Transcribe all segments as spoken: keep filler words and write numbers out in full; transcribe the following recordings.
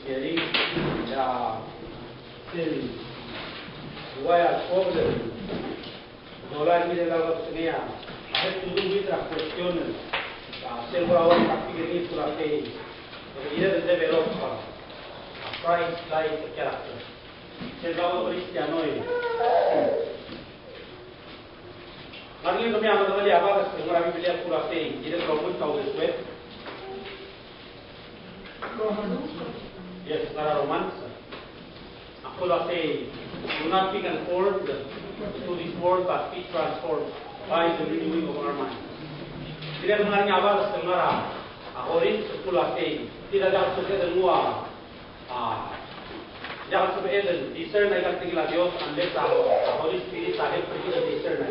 Hearing, a, sel ua a problem. Dola ngii el lolekoi er ngii a, a, have to do with a question. A, sel ua a topic er ngii el kora sei, e, kired el develop a, a, Christ-like character. Sel ua a Kristiano e. Ng ngar er ngii a kemiu a medengelii a verse el ngar er a Biblia el kora sei, kired el omuchel a uldesued. Yes, ngar er a Romans. A kora sei, "Do not be conformed to this world, but be transformed by the renewing of our mind." Kired el ngar er ngii a verse el ngar er a, a, Korinto el kora sei, tia a diak el sebeched el nguu a, a, diak el sebeched el discern a ikal tekingel a Dios unless a, a Holy Spirit a help er kid el discern a.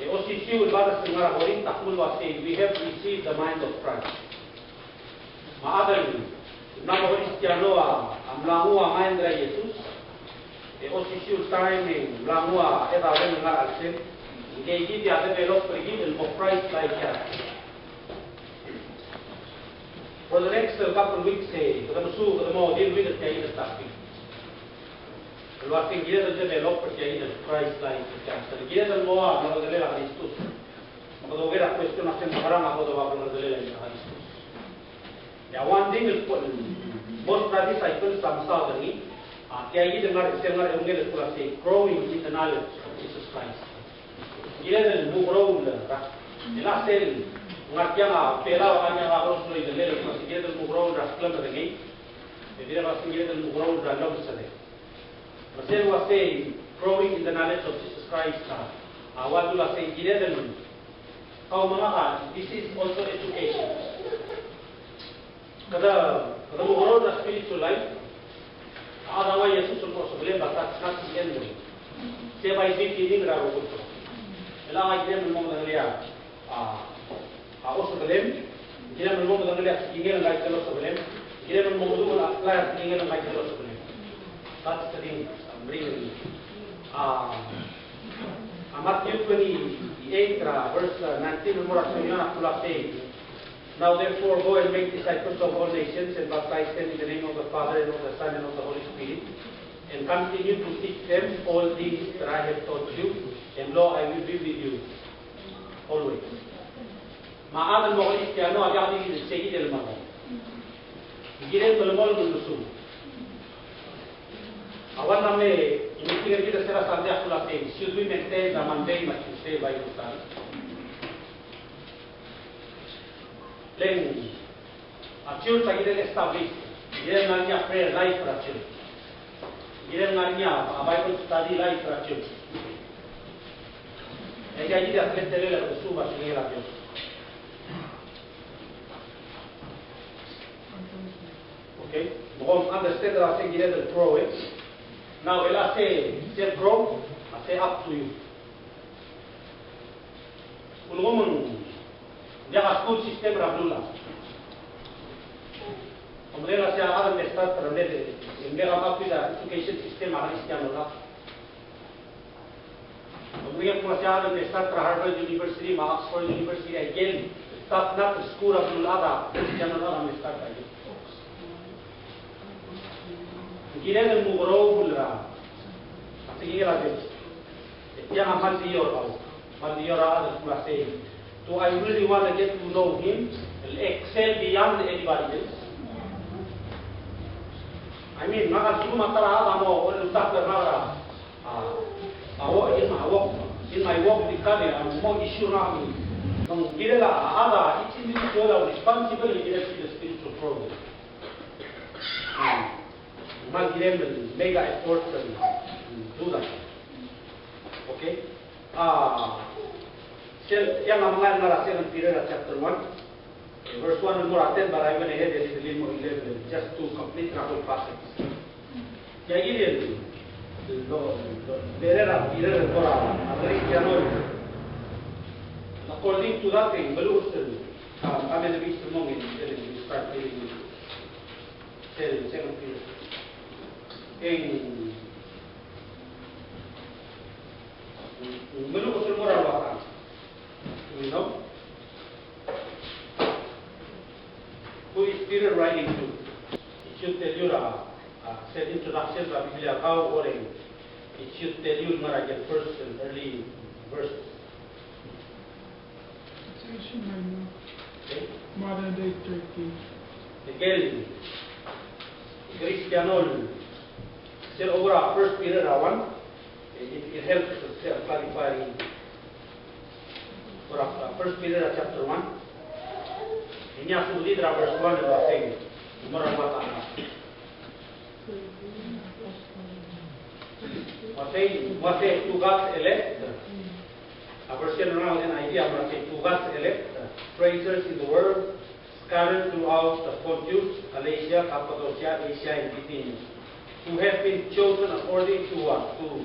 E osisiu el verse el ngar er a Korinto a kora sei, "We have received the mind of Christ." Me a chad el mla mo Kristiano a, a mla nguu a mind er a Jesus, e osisiu el taem e ng mla nguu a chad el ngar er a chelsel, ngii di a develop er kid el mo Christ-like character. For the next couple weeks, e, kede mesuub, kede mo deal with tia el topic. El ua se ng kired el develop er tia el Christ-like character. Kired el mo a, mo medengelii a Kristus. Me kede oker a question a se ng mekerang a bo doba medengelii a Kristus. E a one thing el kora, most of the disciples a mesaod er ngii, a, tia kid el ngar, sel ngar er a eungel el kora sei, growing in the knowledge of Jesus Christ. Kired el mo grow er a, e le sel ngar tiang a Belau a ngar er a Belau el kora sei, kired el mo grow er a klemerang. E dirrek el kora sei kired el mo grow er a llomes er a. Me sel ua sei growing in the knowledge of Jesus Christ, a, a ua dula sei kired el, kau me ngak a, this is also education. Kede, kede mo grow er a spiritual life. A, a ua Jesus el mo sebelem, but that's not the end goal. Se bai beginning er a rokui. E le ng kirem el mo medengelii a, a, a osebelem, kirem el mo medengelii a tekingel el ngar er a osebelem, kirem el mo medengelii a tekingel el ngar er a osebelem. That's the thing I'm bringing. A, a Matthew twenty-eight, er a verse, uh, nineteen, el mo er a twenty-one, a kora sei. "Now therefore go and make disciples of all nations and baptize them in the name of the Father and of the Son and of the Holy Spirit, and continue to teach them all things that I have taught you, and lo, I will be with you always." Me a chad el mo Kristiano a diak di sei kid el melemolem. Ng kirem el melemolem el mesuub. A ua ng mle meeting er kid er sel Sunday a kora sei, should we maintain the Monday me a Tuesday Bible study? Le ng a church a kirel establish, kirel ngar er ngii a prayer life er a church. Kirel ngar er ngii a Bible study life er a church. E aika kid a teletelel el mesuub a tekingel a Dios. Okay? Me kom understand er a se kirel el grow, e. Now, el a se, se grow, a se up to you. Ulekum ng diak a school system er a beluulechad. Kom medengei el uasei a chad el mle start er a, el mle, el mle come up with a education system a Kristiano el chad. Kom medengei el uasei a chad el mle start er a Harvard University me a Oxford University a ikel top notch school er a beluulechad a Kristiano el chad a mle start er a ikel. Ng kirel el mo grow er a, a tekingel a Dios. E tiang a kmal di ua, kmal di ua a chad el kora sei, "Do I really want to get to know him? El excel beyond anybody else?" I mean, ngak a lsekum a ta er a chad a mo, o, el utak er ngak er a, a, a, work, in my work, in my work with God, a mo issue er ngak. Me ng kirel a chad, each individual a responsible el kirel el spiritual growth. Ng kmal kirem el make a effort el do that. Okay? A, sel, tiang a mengai el ngar er a Second Peter chapter one, verse one el mo er a ten, but I went ahead and read el mo eleven just to complete the whole passage. Tia kid el, el, lo, lo, letter er a Peter el mo er a Kristiano. According to that thing, meluches el, a, a me the base el mo ngii, el start reading. Sel, Second Peter. Ng, ng meluches el mo er a Ruachan. Do you know? Who is Peter writing to? Tell you a, a, sel introduction er a Biblia er kau, or it should tell you el ngar er a first and early verses. Situation right now. Okay. Modern day Turkey. Again, Christian, sel over a First Peter a one, it, it helps to clarify. For a, a First Peter chapter one. Ngii a subedid er a verse one el uasei, mo er a uata. Uasei, uasei to God's elect. A verse one er a idea el uasei to God's elect, strangers in the world, scattered throughout the Pontus, Galatia, Cappadocia, Asia, and Bithynia, who have been chosen according to what? To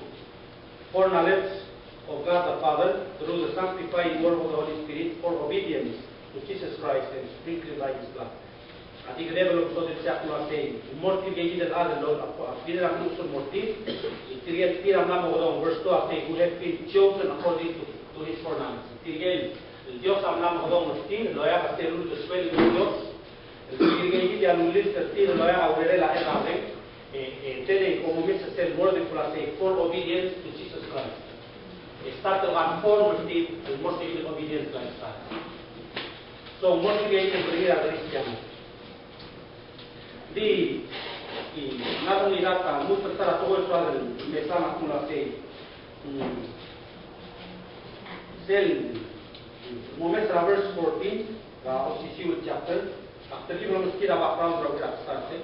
foreknowledge of God the Father through the sanctifying work of the Holy Spirit for obedience to Jesus Christ and sprinkling by his blood. A di kede develop so di tia el uasei, mo er tirke el chad el lo, a, a, Peter a mlo sel mo er tir, tirke el tir a mla mo kedong, verse two a sei, who have been chosen according to, to his foreknowledge. Tirke el Dios a mla mo kedong er tir, el oeak a sel uldesuel el Dios, el tirke el kid a lulilt er tir el oeak a urerel a chad el reng, e, e, tedei, kom omes er sel word el kmo sei, for obedience to Jesus Christ. E start el conform er tir el mo er sel obedience lifestyle. So, mo er tirke el kid el belkul a Christian. Di, e, ng ngar er ngii a ta, mo er tir a tekoi el soad el mesa me a kmo sei, mm, sel, mo omes er a verse fourteen, er a osisiu el chapter, after you know, kid a background er a, er a start, e.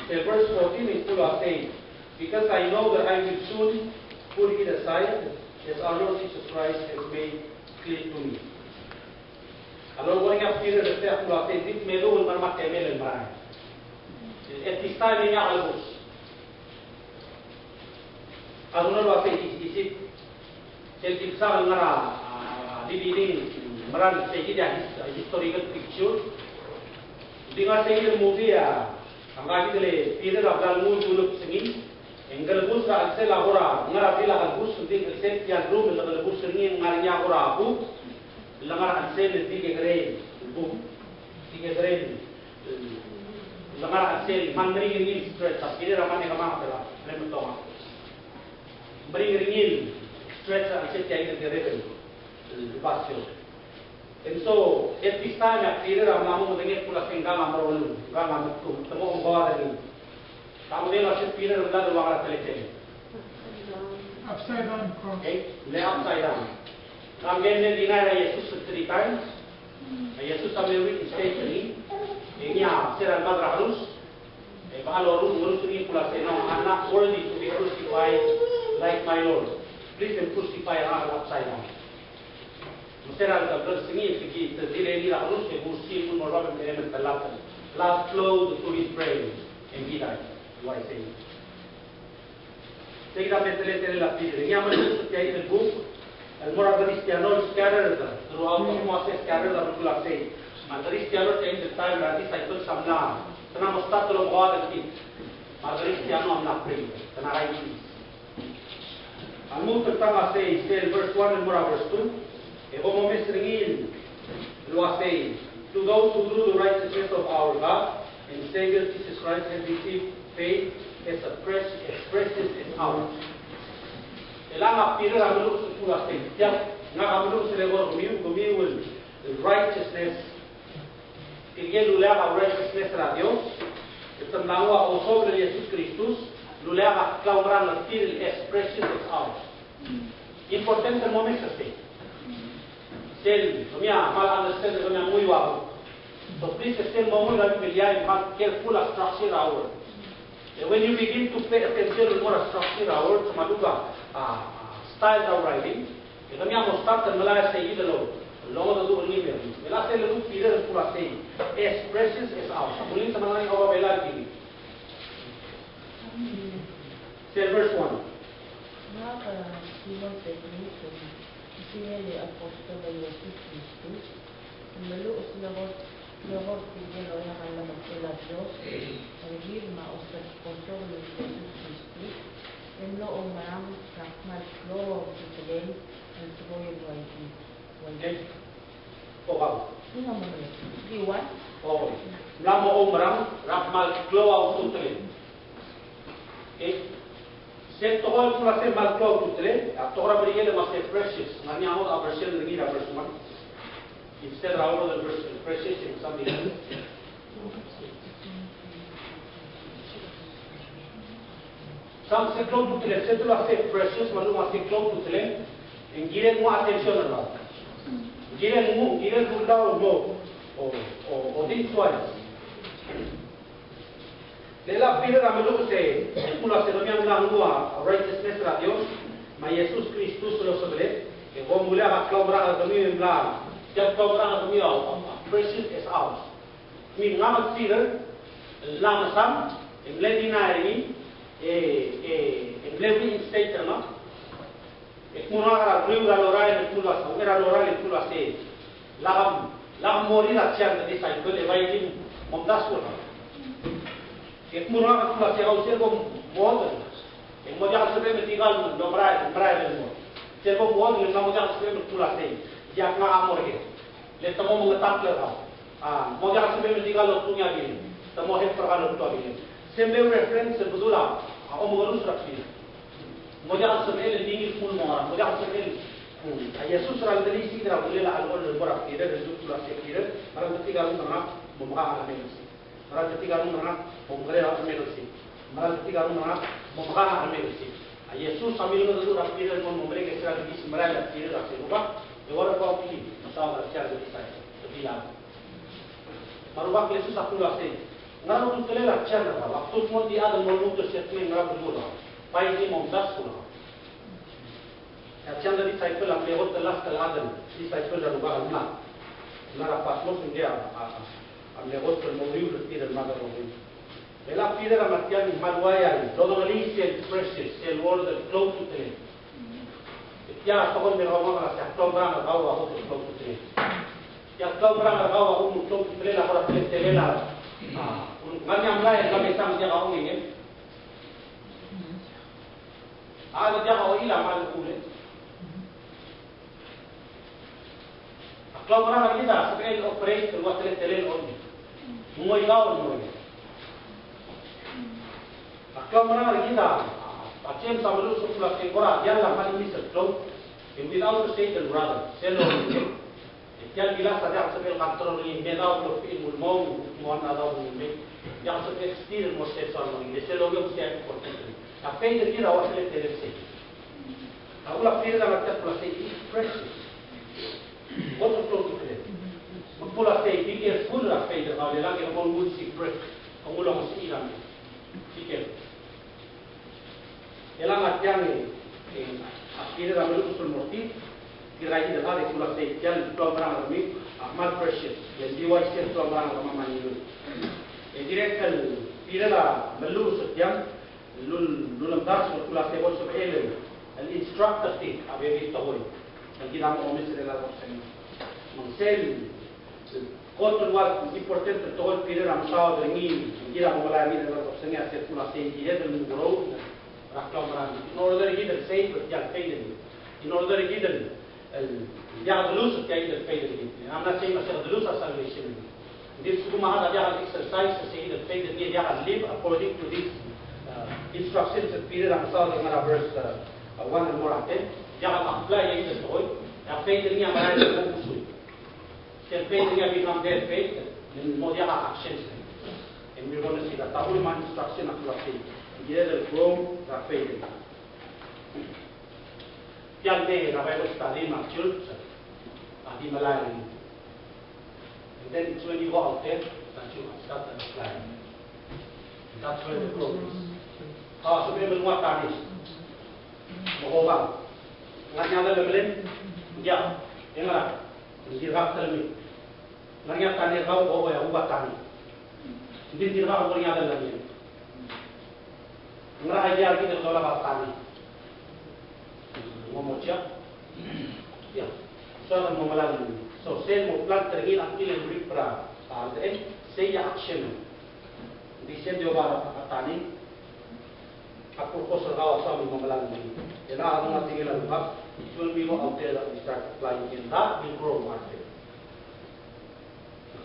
Sel verse fourteen e kmo sei, because I know that I will soon put it aside, as our Lord Jesus Christ has made clear to me. A lolekoi er ngii a Peter el sei a kmo sei, di me lmuut el merael me a temel el merael. At this time e ngii a kelebus. A lolekoi er a sei, is, is it, sel di msa el ngar er a, a, a, di di di, merael sei kid a his-, a historical picture. Di ngar sei kid el movie a, a ngii kid el Peter a bla lmuut el ulebes er ngii. E ng kelebus er a chelsel a kora ngar er a blil a kelebus, ng di chelsel tia el room el kelebus er ngii, ng ngar er ngii a kora buk el ngar er a chelsel, ng di kekerei el buk, di kekerei el ngar er a chelsel, me ng meringel er ngii el stretcher, a Peter a mle kemanget er a, mle metongak. Meringel er ngii el stretcher er a chelsel tia el kekerei el basio. And so, at this time, a Peter a mla mo medengei el kmo sei ng ngar er a meruul, ng ngar er a meruul, te mo omkoad er ngii. Te mo medengei el kmo sei Peter a mla dua ngar er a teletelel. Upside down cross. Okay, le upside down. Ng mle deny er a Jesus three times. A Jesus a mle reinstate er ngii. E ngii a se er a lemad er a kerus. E bla loruul, loruul er ngii el kmo sei, no, I'm not worthy to be crucified like my Lord. Please, and crucify me upside down. Me se er a lechub e ng ngar er ngii, e ki, te di le ngii er a kerus, e kursi el mo er a bab el kerem el telatk. Blood flowed through his brain, and he died. Why say? Sei kid a mle teletelel a Peter. Ngii a meluches er tia el buk el mo er a Kristiano el scattered throughout, me a sei scattered a belkul a sei. Me a Kristiano er tia el time er a disciples a mla, te mla mo start el omekoad el kid. Me a Kristiano a mla free, te mla er a itis. A lmuut el tang a sei, sel verse one el mo er a verse two, e kom omes er ngii el uasei, to those who through the righteousness of our God and Savior Jesus Christ have received faith as a precious, as precious as ours. E le ngak a Peter a meluches el kmo sei, tia, ngak a meluches el eko er kemiu, kemiu el righteousness, tirke el uleak a righteousness er a Dios, e te mla nguu a osobel er a Jesus Kristus, el uleak a klaumerang er tir el as precious as ours. Important el mo omes er sei. Sel, kemiu a kmal understand, kemiu a menguiu a buk. So please, sel mo menguiu a Biblia, e kmal careful a structure er a word. And when you begin to pay attention el mo er a structure er a word, me a lechub a, a, a style er a writing, e kemiu a mo start el melai a sei kid el, el longedecheduch er ngii. Me a sel lechub e Peter a kmo sei, as precious as ours. A kmo ng di te mla er a Belau el kid. Sel verse one. Ngak a Simon Petrus, el kmo sei el apostol er a Jesus Kristus, el meluches el eko er tirke el oeak a llemeltel a Dios, el kid me a osisechakl er a Jesus Kristus, el mlo oumerang er a kmal klou a ultutelel el tekoi el ua ikid. Ua ikid. Okay. Okau. Di ua. O, ng mla mo oumerang, er a kmal klou a ultutelel. Okay? Se tekoi el kmo se kmal klou a ultutelel, a tekoi er a Merikel el kmo se precious, ng ngar er ngii a ngodech a version er ngii er a verse one. Instead er a word el verse, precious, e ng something else. Ng se klou a ultutelel, se te ua se precious, me a lechub e ng se klou a ultutelel, e ng kirel nguu a attention er kau. Ng kirel nguu, ng kirel rullii el mo, o, o, o di soal. Le a Peter a meluches e, e kmo se kemiu a mla nguu a righteousness er a Dios, me a Jesus Kristus el osebeled, e kom ulak a klaumerang er kemiu e mla, tia klaumerang er kemiu a, a, a precious as ours. Me ngak el Peter, el mla mesang, e mle deny er ngii, e, e, e mle reinstate er ngak. E kmo ngak er a uriul er a lorael el kmo ua se, er a lorael el kmo ua se, lak, lak morir a chance er a disciple, e bai di momdasu er ngak. E kmo ngak el kmo ua se, kau sel bo modengei, e ng mo diak el sebechem el di kau el merael, merael el mo. Sel bo modengei, e ng mo diak el sebechem el kmo ua se, diak ngak a mo er ker. Le te mo mengetakl er kau. A, mo diak el sebechem el di kau el oltungii a bilem. Te mo help er kau el oltuu a bilem. Se mle reference el bedul a, a omengerus er a Peter. Mo diak el sebechel el di ngii el kmo ng mo ngerang. Mo diak el sebechel. Hmm. A Jesus er a ledelii sei er a uchelel a chelechol el mo er a Peter, el dul kmo ua se Peter, meral metik a rengum er ngak, mo mekang a remerek er sei. Meral metik a rengum er ngak, mo mekerei a remerek er sei. Meral metik a rengum er ngak, mo mekang a remerek er sei. A Jesus a milengedecheduch er a Peter el mo merek er sel lekiis el merael a Peter a se, Rubak, e what about me? Mesaod er a chad el disciple, te di lak. Me a Rubak el Jesus a kmo ua se, ngera a ultutelel a chad er kau? Ak dmu el di chad el mo lmuut er sel kmo ng ngera beluu er kau. Bai di momdasu er kau. E a chad el disciple a mle kot el last el chad el disciple er a Rubak el mla, mla er a Patmos, ng di a, a, a mle kot el mo uriul er tir el mad er a rokui. Me a Peter a mle tia el kmal uai el dodengelii sel precious, sel word el klou a ultutelel. E tia a tekoi el me kau a mla er a klaumerang er kau a kot el klou a ultutelel. Tia klaumerang er kau a kot el klou a ultutelel a kora teletelel a, a, ng ngar er ngii a mlai el mla mesang diak a ongengel. A, ng diak a ochil a kmal kule. A klaumerang er kid a sebechel el operate el ua teletelel el ongengel. Ng mo ikau el mo er ngii. A klaumerang er kid a, a James a meluches el kmo ua se kora diall a kmal imis el klou. And without the Satan, brother, sel ongengel. E tia el bilas a diak el sebechel el control er ngii, me daob el ofichel el mo, mo a daob el mei. Diak el sebechel el stir el mo er sel soal el ongengel, sel ongengel a mesiai el important. A faith er kid a ua teletelel sei. A uchul a Peter a mla tia el kmo ua se, it's precious. Kot el klou a ultutelel. Me ng kmo ua se, be careful er a faith er kau, le lak e ng mo nguu el shipwreck, ng ulongesechii er a mei. Be careful. E le ng a tiang e, e, a Peter a meluches el mo er tir, tirka el chad e kmo ua se tia el klaumerang er kemiu a kmal precious, e ng di uaisei el klaumerang er kemam a ngilu. E dirrek el Peter a meluches er tiang, el ul-, el ulemdasu el kmo ua se bo lsebechel el instruct er tir a bebil el tekoi el kid a mo omes er chelecha el kebesengei. Me ng sel Kot el ua important el tekoi el Peter a mesaod er ngii, el kid a mo melai er ngii er a kebesengei a se el kmo ua se ng kired el mo grow er a klaumerang. In order er kid el save er tia el faith er kid. In order er kid el, el diak de lose er tia el faith er kid. I'm not saying a se de lose a salvation. Ng di lsekum a chad a diak el exercise er se el faith er ngii, diak el live according to this, uh, instructions el Peter a mesaod er ngii er a verse, uh, one el mo er a ten. Diak el apply er tia el tekoi. A faith er ngii a merael el mo mesuub. Sel faith er ngii a become dead faith, ng mo diak a actions. E ng mo er a sei a ta el mo instruction a kmo ua se ng kired el grow er a faith. Tia el mei er a Bible study me a church a di melai er ngii. And then it's when you go out there that you start to apply. That's where the growth is. A sebechem el nguu a tani. Mo obang. Ng ngar er ngii a delemiu, ng diak, e ngera, ng dirkak telemii. Ng ngar er ngii a tani er kau, o, e a uba tani. Ng di dirkak mo er ngii a delemiu. Ngera idea er kid el dolab a tani? Ng mo mocha? Ia. Soak el mo melalem. So, sel mo plant er ngii a tir el rip er a, a, sei a action. Ng di sel di oba a tani a purpose er kau a soam el mo melalem. E a, a, a tekingel a Rubak, it will be out there that we start applying and that will grow our faith.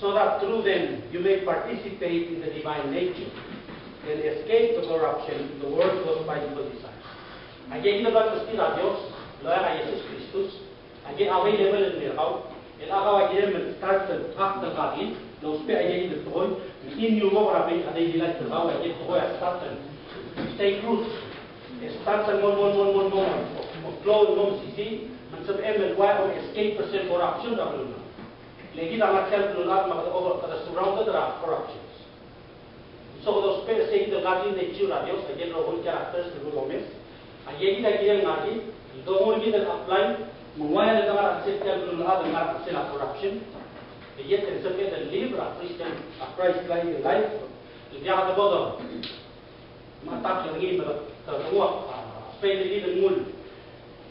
so that through them you may participate in the divine nature and escape the corruption the world caused by evil desires. Aikakid el klou el mesterir a Dios, el oeak a Jesus Kristus, a ki available el mei er kau, el kau a kirem el start el act el godly, el ousbech aikakid el tekoi, me ng ungil er a mei a daily life er kau, aikakid el tekoi a start el take roots, start el mo, mo, mo, mo, mo, mo klou el mo mesisiich, me ng sebechem el ua kom escape er sel corruption er a beluu. Le kid a ngar er sel beluu el chad me kede over, kede surrounded er a corruptions. So kede ousbech er seikid el godly nature er a Dios, aikakid el rokui el characters el bo domes, aikakid a kirel ngar er ngii, Ng di nguu er kid el apply, me ng ua el ngar er a chelsel tia el beluulechad el ngar er a chelsel a corruption. E yet e ng sebeched el live er a Christian, a Christ-like life. Ng diak debo de me a tax er ngii me te, te, te nguu a, a, spend er kid el nguu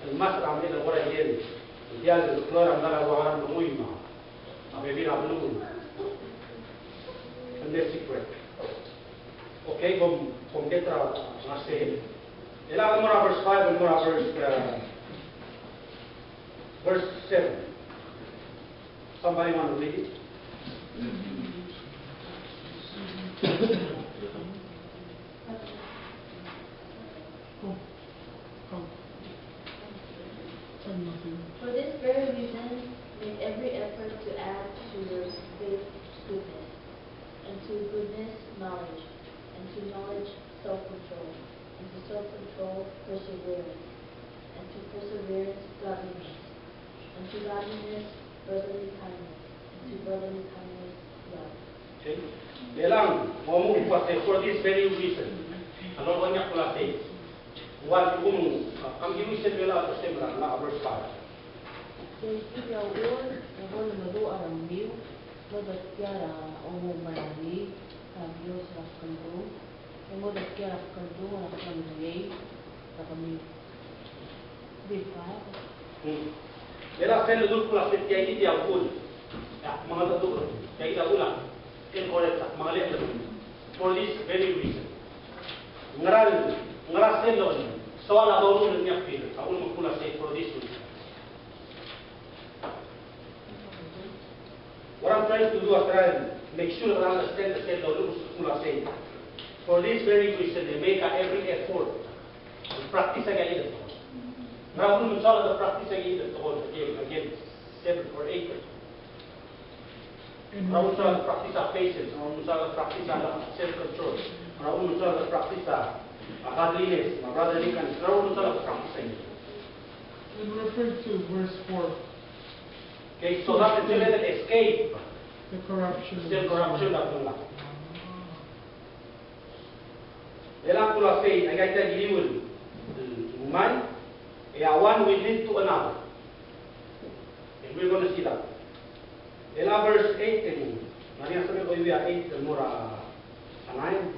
el mas er a mle kora el yen. Ng diak el klou er a medal a ua ngar er a lengui me a bebil er a beluu. And that's secret. Okay, kom, kom get er a, a sei. E le ng mo er a verse five, mo er a verse, uh, verse seven. Somebody want to read it? For this very reason, make every effort to add to your faith goodness, and to goodness, knowledge, and to knowledge, self-control, and to self-control, perseverance, and to perseverance, godliness, and to godliness, brotherly kindness, and to brotherly kindness, love. Okay. E le ng mo kmo a sei, for this very reason. A lolekoi a kmo a sei. Ua se kmo, a, kam ki uaisei el ua se er a verse five. Sei kid a uchul e bo lemeduch a rengmiu, mo er tia er a omuchel er ngii a Dios er a kldung, e mo er tia er a kldung er a klengar er ngii er kemiu. Verse five. Hmm. E le a sel ledu el kmo a sei, tia kid a uchul. A, mengedecheduch er tia kid a uchul a, encourage, a, mengelechel. For this very reason. Ngera, ngera sel lo, soal a doruul er ngii a Peter, a uchul me ng kmo a sei, for this reason. What I'm trying to do is try and make sure that I understand the sel doruul el kmo a sei. For this very reason, e make a every effort. Practice aika kid el tekoi. Ngera uchul me ng soal a practice aika kid el tekoi, again, again, seven or eight. Ngera uchul me ng soal a practice a patience, ngera uchul me ng soal a practice a self-control, ngera uchul me ng soal a practice a, a godliness, a brotherly kindness, ngera uchul me ng soal a practice a. In reference to verse four. Okay, so that is the level escape. The corruption. The corruption of the life. E le ng kmo a sei, aika kid a kiriu el, el ngmai, e a one will lead to another. And we're gonna see that. E le a verse eight, e ng ngar er ngii a sebechel el koiuii a eight el mo er a nine.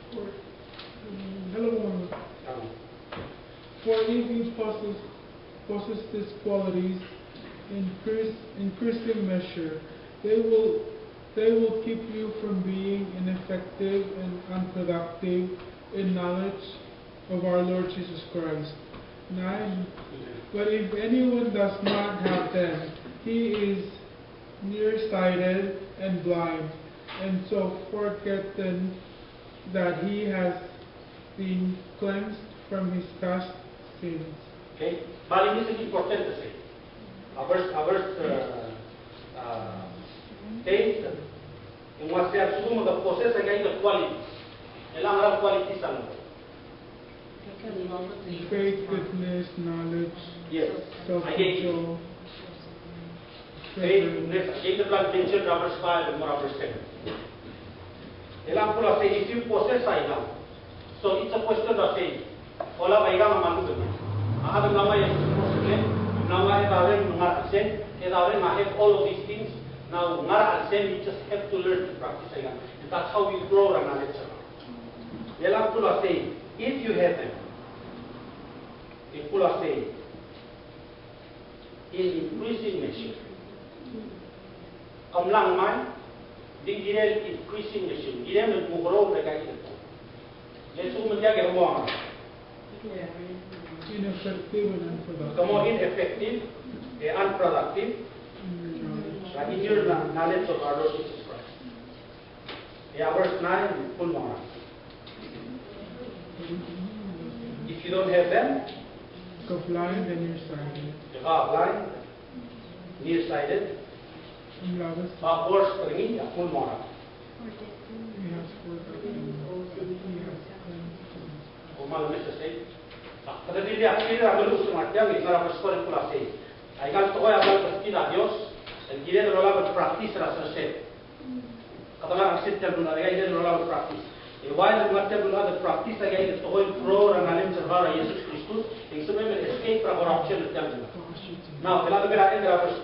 For, mm, hello, Mama. Hello. For if you possess, possess these qualities in increase, increasing measure, they will, they will keep you from being ineffective and unproductive in knowledge of our Lord Jesus Christ. Nine. But if anyone does not have them, he is nearsighted and blind, and so forgotten that he has been cleansed from his past sins. Okay? But this is important to say. A verse, a verse, uh, uh, eight, e ng ua se a lsekum ke possess aika kid el quality. E le ng ngera quality a ng Faith, goodness, knowledge, yes, self-control. Faith, goodness, aika kid el bla kmention er a verse five el mo er a verse seven. E le ng kmo a sei, if you possess aika. So it's a question of saying, olab aika me a lmuut. A chad a mla nguu a possess, a mla nguu a edaureng el ngar er a chelsel, edaureng a have all of these things, now ngar er a chelsel, you just have to learn to practice aika. And that's how you grow er a knowledge. E le ng kmo a sei, if you have them, e kmo a sei, in increasing measure. Ke mla ngmai, di kirel increasing measure. Kirel el mo grow er aika el tekoi. E lsekum ng diak e ke mo ineffective and unproductive. Ke mo ineffective, e unproductive. Mm. Like in your kno-, knowledge of our Lord Jesus Christ. E a verse nine, kmo ng, if you don't have them, ke blind and nearsighted. Ke blind, nearsighted. Ng mla bes. Ba worse er ngii, a kmo ng. He has forgotten that he has cleansed himself. Kmal mesa sei. A, kede di diak, kid a meluches er a tiang, e ngar er a verse four el kmo a sei. Aika el tekoi a bla keskid a Dios, el kired el olab el practice er a sers. Kede ngar er a sers el, aika el kired el olab el practice. E uaisei el ngar er a tebel el chad el practice a ika el tekoi el klou er a ngalek er a Jesus Kristus, e ng sebechem el escape er a corruption er tiang. Now, el chad er a end er a verse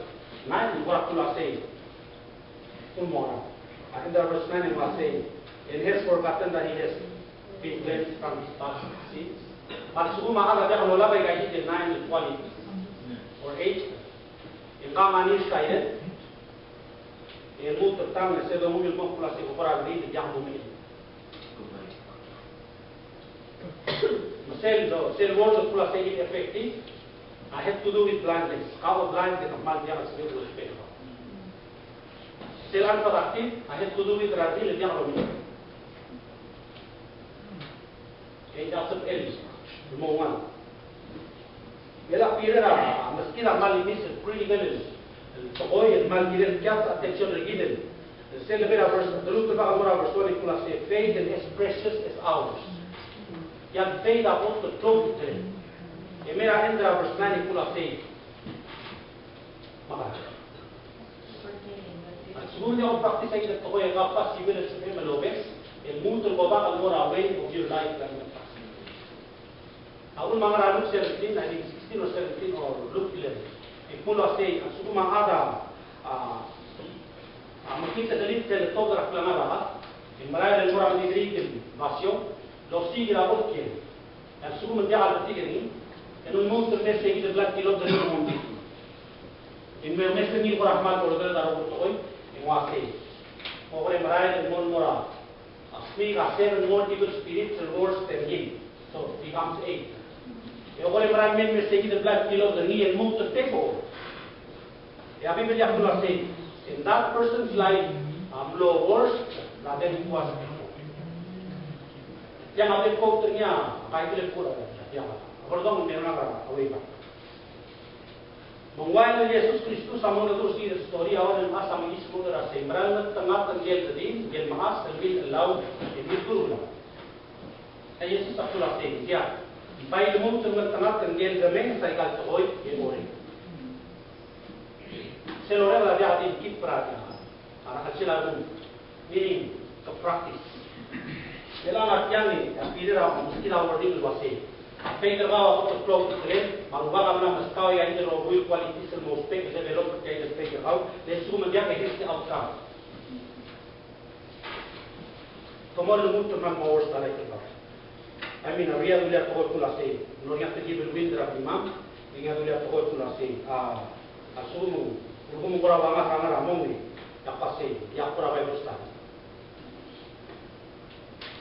nine, ng kora kuk uasei. Kuk mo er a end er a verse nine, ng uasei, "And has forgotten that he has been cleansed from his past sins." A lsekum a chad a diak lolab a ika el nine qualities or eight, e ng ngar er ngii a side, e lmuut er a tang, e sel domenguiu el mo kuk uasei, ko kora di diak domenguiu. Me sel, sel word el kuk uasei effective, a had to do with blindness. Kau blind, ke kmal diak el sebechel el respect. Sel unproductive, a had to do with er a di el diak domenguiu. Okay, that's an L. Mo one. Me a Peter a, meskid a kmal imis el critical el, el tekoi, el kmal kirel el catch attention er kid el, sel lebo er a verse, te lmuut el bak el mo er a verse one, e kuk uasei, "Faith is as precious as ours." Tia el faith a kot el klou el kuk. E mei er a end er a verse nine, e kuk uasei, me a A lsekum e ng diak el practice a ika el tekoi e kau a possible el sebechem el obes, e lmuut el go back el mo er a way of your life er a ika el past. A uchul me a ngar er a Luke seventeen, I think sixteen or seventeen or Luke eleven. E kuk uasei, a lsekum a chad a, a, a mekngit el delete sel letobed er a klengar er a chad, e merael el mo er a mekngit el basio, el osiik er a kot el kiei. A lsekum ng diak el betik er ngii, e ng lmuut el mei er seikid el bla el tilobed er ngii el mo mekngit. E ng mei er ngii el kora kmal order er a rokui el tekoi, e ng uasei, ko kora merael el mo, mo er a, a, speak a seven more evil spirits el worse than him. So it becomes eight. E ko kora merael el mei er seikid el bla el tilobed er ngii el lmuut el take over. E a Biblia a kuk uasei, "And that person's life, um, mlo worse than it was before." Tiang a bek el quote er ngii a Bible el kuk er tiang. A bo ledong me ng ngar er a way back. Me ng uaisei el Jesus Kristus a mo er a dulii el story a ua el mechas a mekisel el mo er a sei, mera el ngeltengat a ngii el redil, ngii el mechas, el mil chelau, el mil teruich. A Jesus a kuk uasei, ng diak. Bai lmuut el ngeltengat a ngii el remenges a ika el tekoi e orrenges. Sel orrenges a diak di keep er a, a, a, a sel a rengum. Meaning, ke practice. Sel a ngar tiang e, a Peter a meskid a wording el uasei, a faith er kau a kot el klou el kuk, me a Rubak a mla meskau a ika el rokui el qualities el mo ousbech el develop er tia el faith er kau, le lsekum ng diak e here's the outcome. Ke mo lmuut el kmal mo worse than a ika el before. I mean, a Rubak a dilu el tekoi el kuk uasei, ng loia a tebel el wind er a blimam, e ng loia a tebel el kuk uasei, a, a lsekum ng, lsekum ng kora ua ngak a ngar er a mong e, e ak uasei, e ak kora bai bostan.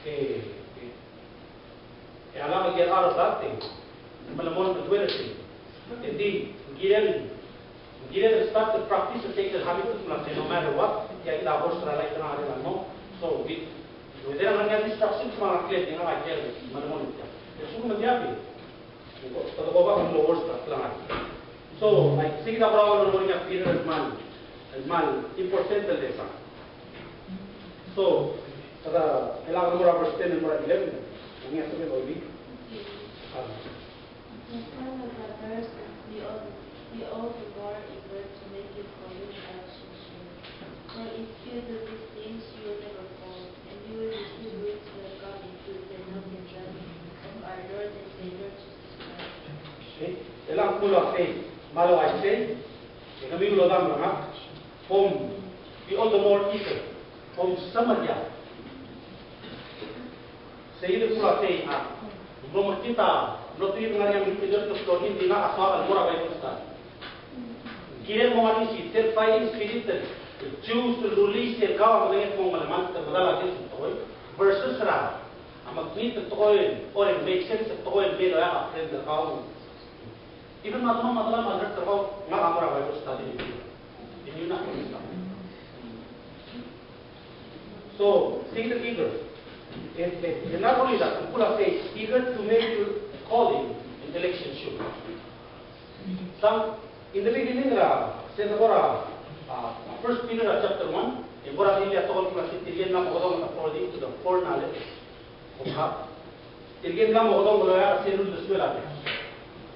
E, e, e a lak el get out of that thing. Me le mo el duel er sei. Ng di, ng kirel, ng kirel start to practice the sacred habit el kuk uasei no matter what, tia kid a force er a life er a ngar er a mong. So, with, with there, ng ngar er ngii a distractions me a ngklel, ng ngar er ngii a, me le mo el tia. E lsekum ng diak, e kede go back el mo worse er a klengar. So, I think that we're all learning a Peter el kmal, el kmal important el lesson. So, kede, el mo er a verse ten el mo er a eleven, ng ngar er ngii a sebeched el oibii. Ah. Therefore, my brothers, be all, be all the more eager to make your calling without ceasing. For if you do these things, you will never fall, and you will receive wings like an eagle if you cannot be judged of our Lord and Savior Jesus Christ. Okay? E le ng kuk uasei, me a le uaisei, e kemiu el odam er ngak, kom be all the more eager, kom semeriar. Sei kid el kuk uasei a, ng mlo mekngit a, ng mlo tuib el ngar er ngii a mekngit el klou el di ngak a soak el mo er a Bible study. Kirel mo ngar er ngii sel fighting spirit el choose el release er kau a medengei el kmo ng melemalt el medal a Dios el tekoi versus er a, a mekngit el tekoi el, or el make sense el tekoi el mei el oeak a friend er kau. Even me a delam, me a delam a hurt er kau, ngak a mo er a Bible study er kid. Di ngii a kuk uasei. So, sei kid el eager. And, and, and not only that, ng kuk uasei, eager to make your calling and election sure. Some, in the beginning er a, se el kora, uh, First Peter, uh, chapter one, e ng kora dilu a tekoi el kuk uasei, tirke el mla mokedong according to the foreknowledge of God. Tirke el mla mokedong el oeak a sel uldesuel a Dios.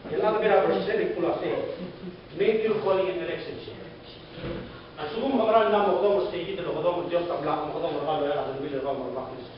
E a lebo er a verse ten e kuk uasei, make your calling and election sure. A lsekum ke mera el mla mokedong er sei kid el okedong el Dios a mla mokedong er kau el oeak a deleuill er kau el mo er a Kristus.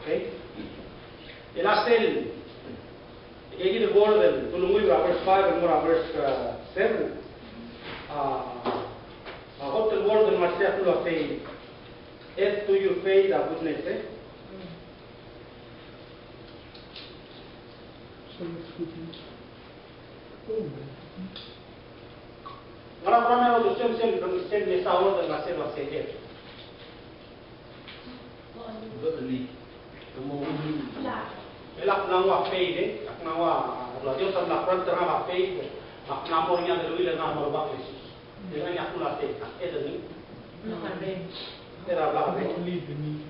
Okay? E a sel, e kid el word el, te ulenguiu er a verse five el mo er a verse, uh, seven. A, a kot el word el ngar er tia el kmo faith. Add to your faith a goodness, e? Ngera, ngera me a uldesuem sel, sel mesa word el ngar er sel uase add? Ng di. E le ak mla nguu a faith, e. Ak mla nguu a, a Dios a mla grant er ngak a faith, e. Ak mla mo er ngii a deleuill el ngar er a Merikel. E le ngii a kmo a faith, ak add er ngii. Add er a blak er ngii.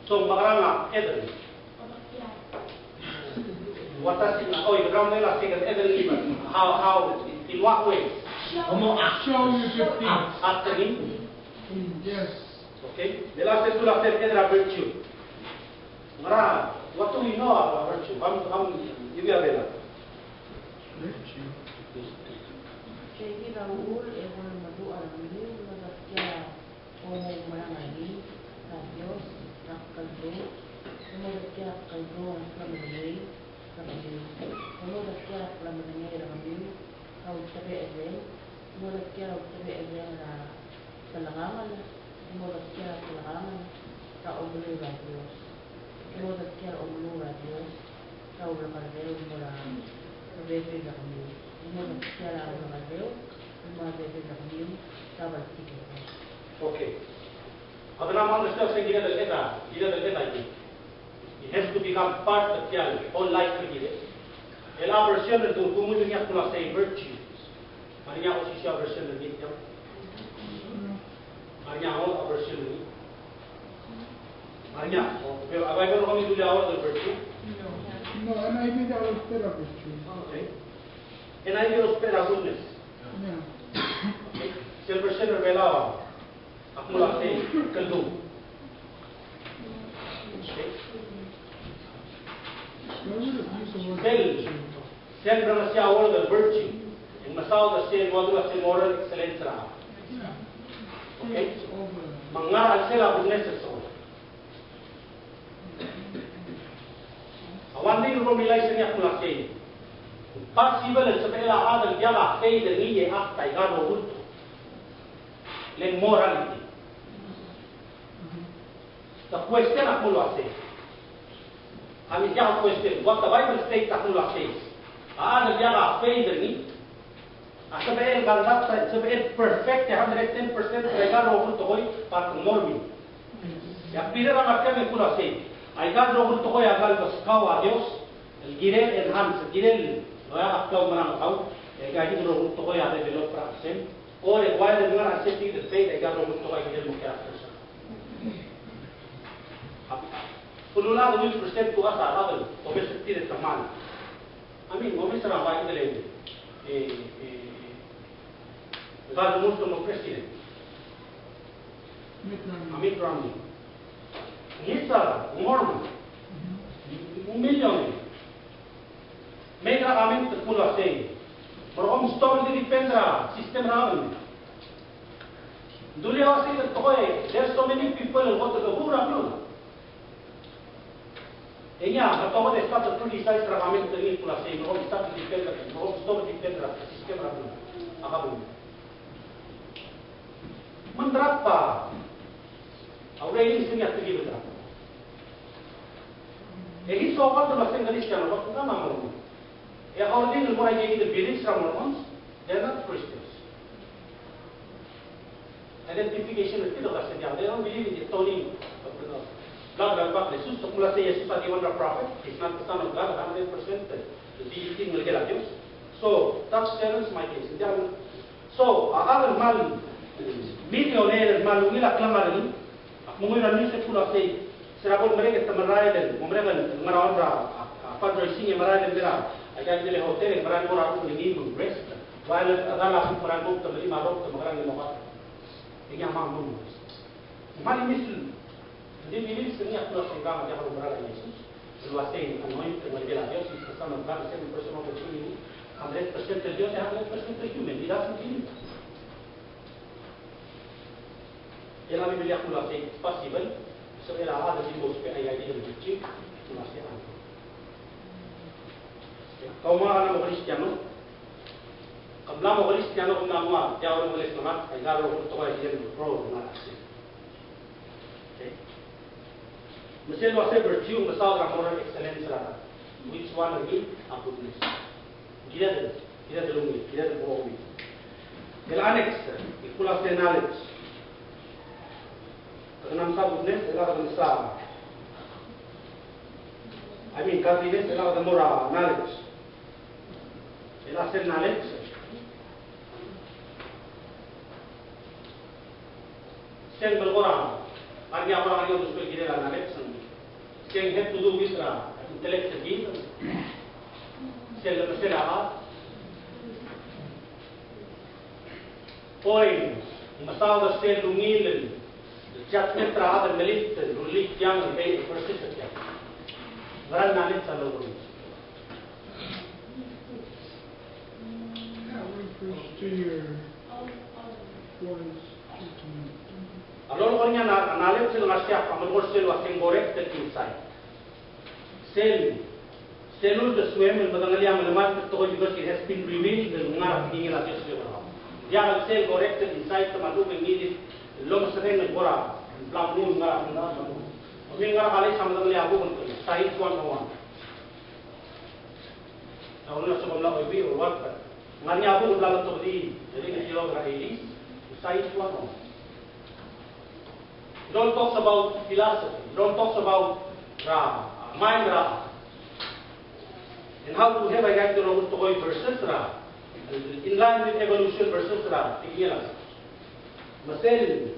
So, mekerang a add er ngii? What does it, oh, you don't realize they can add er ngii, but how, how, in what way? Show your gift. Add er ngii. Yes. Okay? Me a sel kuk add er a virtue. Ngera, what do we know about virtue? Come, come, give me a better. Virtue. Sei kid a uchul e bo lemeduch a rengmiu, me a tia el omerang er ngii, er a Dios, er a kldung, e mo er tia el kldung el klemedengei, er kemiu. E mo er tia el klemedengei er kemiu, er a ultebechel, e mo er tia el ultebechel er a telengangel, e mo er tia el telengangel, er a omeluul er a Dios. E mo er tia el omeluul er a Dios, er a ulekerreu, e mo er a rebebil er kemiu. E mo er tia el ulekerreu, e mo er a rebebil er kemiu, er a bltikerreu. Okay. Ak mla understand se kired el add, kired el add. It has to become part of your whole life, kired. El a version el dul kumul ngii a kmo sei virtue. Ngar ngii a osisiu a version er ngii, ya? Ngar ngii a version er ngii? Aria, o, pero a Bible er kemiu a uldurech a virtue? No, N I V a uldurech a virtue. Okay. N I V a uldurech a goodness. Yeah. Okay. Sel version er a Belau a kmo el uasei, kldung. Okay. Sel, sel ngar er ngii a word el virtue, e ng mesaod er sel, ng ua sel moral excellence er a. Okay? Me ng ngar er a chelsel a goodness er sel. A one thing el realize er ngii a kmo el uasei, possible el sebechel a chad el diak a faith er ngii e act aika el rokui el tekoi. Le ng morality. The question a kmo el uasei. A mei, diak a question. What the Bible states a kmo el uasei. A chad el diak a faith er ngii a sebechel conduct, a sebechel perfect, a hundred ten percent er aika el rokui el tekoi, but ng mo er ngii. E a Peter a ngar tiang e kmo el uasei, aika el rokui el tekoi a kmal meskau a Dios el kirel enhance, el kirel loia a klaumerang er kau, e aika el rokui el tekoi a develop er a sel. Kora e while el ngar er a sel tir el faith, aika el rokui el tekoi a kirel mo character er sel. Kuk a hundred percent to us a rechad el obes er tir e te kmal. I mean, obes er a bai el, e, e, e, bai el mo president. Mitt Romney. A Mitt Romney. Ngii a Mormon. Ng millionaire. Me a comment a kmo el uasei, me kom stop el defend er a system er a government. Ng dilu el uasei, tekoi, there's so many people el kot el who er a beluu. E ngii a, me a tekoi e start el criticize er a comment er ngii el kmo el uasei, me kom stop el defend, me kom stop el defend er a system er a beluu. A government. Me ng draft a, a urerir se ngii a tekoi el draft. E ngii a soak el uasei ng Kristiano, kuk a Mormon. E according el mo er a ike el beliefs er a Mormons, they're not Christians. Identification er tir a se diak, they don't believe in the atoning of the blood. Blood er a Kraist, Jesus, kuk a se Jesus a di one er a prophet, he's not the son of God, a hundred percent, deity el ngelekel a Dios. So, that settles my case. Diak. So, a chad el kmal, millionaire el kmal ungil a klengar er ngii, ak mo nguu er a news e kmo el uasei, se er a bo lemerek e te merael el, mo merek el ngar er a, a, a fundraising e merael el mei er a, aika el hotel e merael el mo er a rokui el ngii me ng rest. While a chedal a kuk merael el mo te melim a rokui e te merael el mo kat. E ngii a kmal mo rest. Kmal misil. Ng di misil se ngii a kmo el uasei ng diak a oumera a Jesus. El uasei ng anointed el ngelekel a Dios, he's the Son of God, the second person of the Trinity. Hundred percent el Dios, hundred percent el human. He doesn't believe. E a Biblia a kmo el uasei it's possible. Sebechel a chad el di mo ousbech aika el di el teaching, kmo el uasei a. Kau me a mla mo Kristiano. Ke mla mo Kristiano, ke mla mo a, tia el English me a, aika el rokui el tekoi a kirel el grow er a sel. Okay. Me sel uasei virtue, mesaod er a moral excellence er a, which one er ngii a goodness. Kired el, kired el ungil, kired el bo ungil. El a next, e kmo el uasei knowledge. Ke mla mesa goodness, e a ke mesa, I mean, godliness, e a ke mo er a knowledge. El a sel knowledge. Sel belkul a, ngar er ngii a kora ngar er ngii a usbechel el kirel a knowledge. Sel have to do with a intellect er kid. Sel, sel a, oi, mesaod er sel ungil el judgment er a chad el melilt, el rullii tiang, el versus er tiang. Ngera el knowledge a lolekoi. That refers to your foreign statement. A lolekoi er ngii a knowledge el ngar er sei a kmal melekoi er sel uasei ng correct el insight. Sel, sel uldesuem el medengelii a melemalt el tekoi because it has been revealed el ngar er a tekingel a Dios el ua. Diak el sel correct el insight me a lechub e ng ngii di el omeserreng el kora bla mo ngar er a, bla mo. Ng ngar er a college a medengelii a buk el tekoi, Science one oh one. A ulemes a soam el mla oibii or what, but ngar er ngii a buk el bla lotobedii, e le ng di el kirel er a eighties, Science one oh one. It all talks about philosophy. It all talks about, uh, mind, uh, and how to have a guide to the versus, uh, in line with evolution versus, uh, tekingel a. Me sel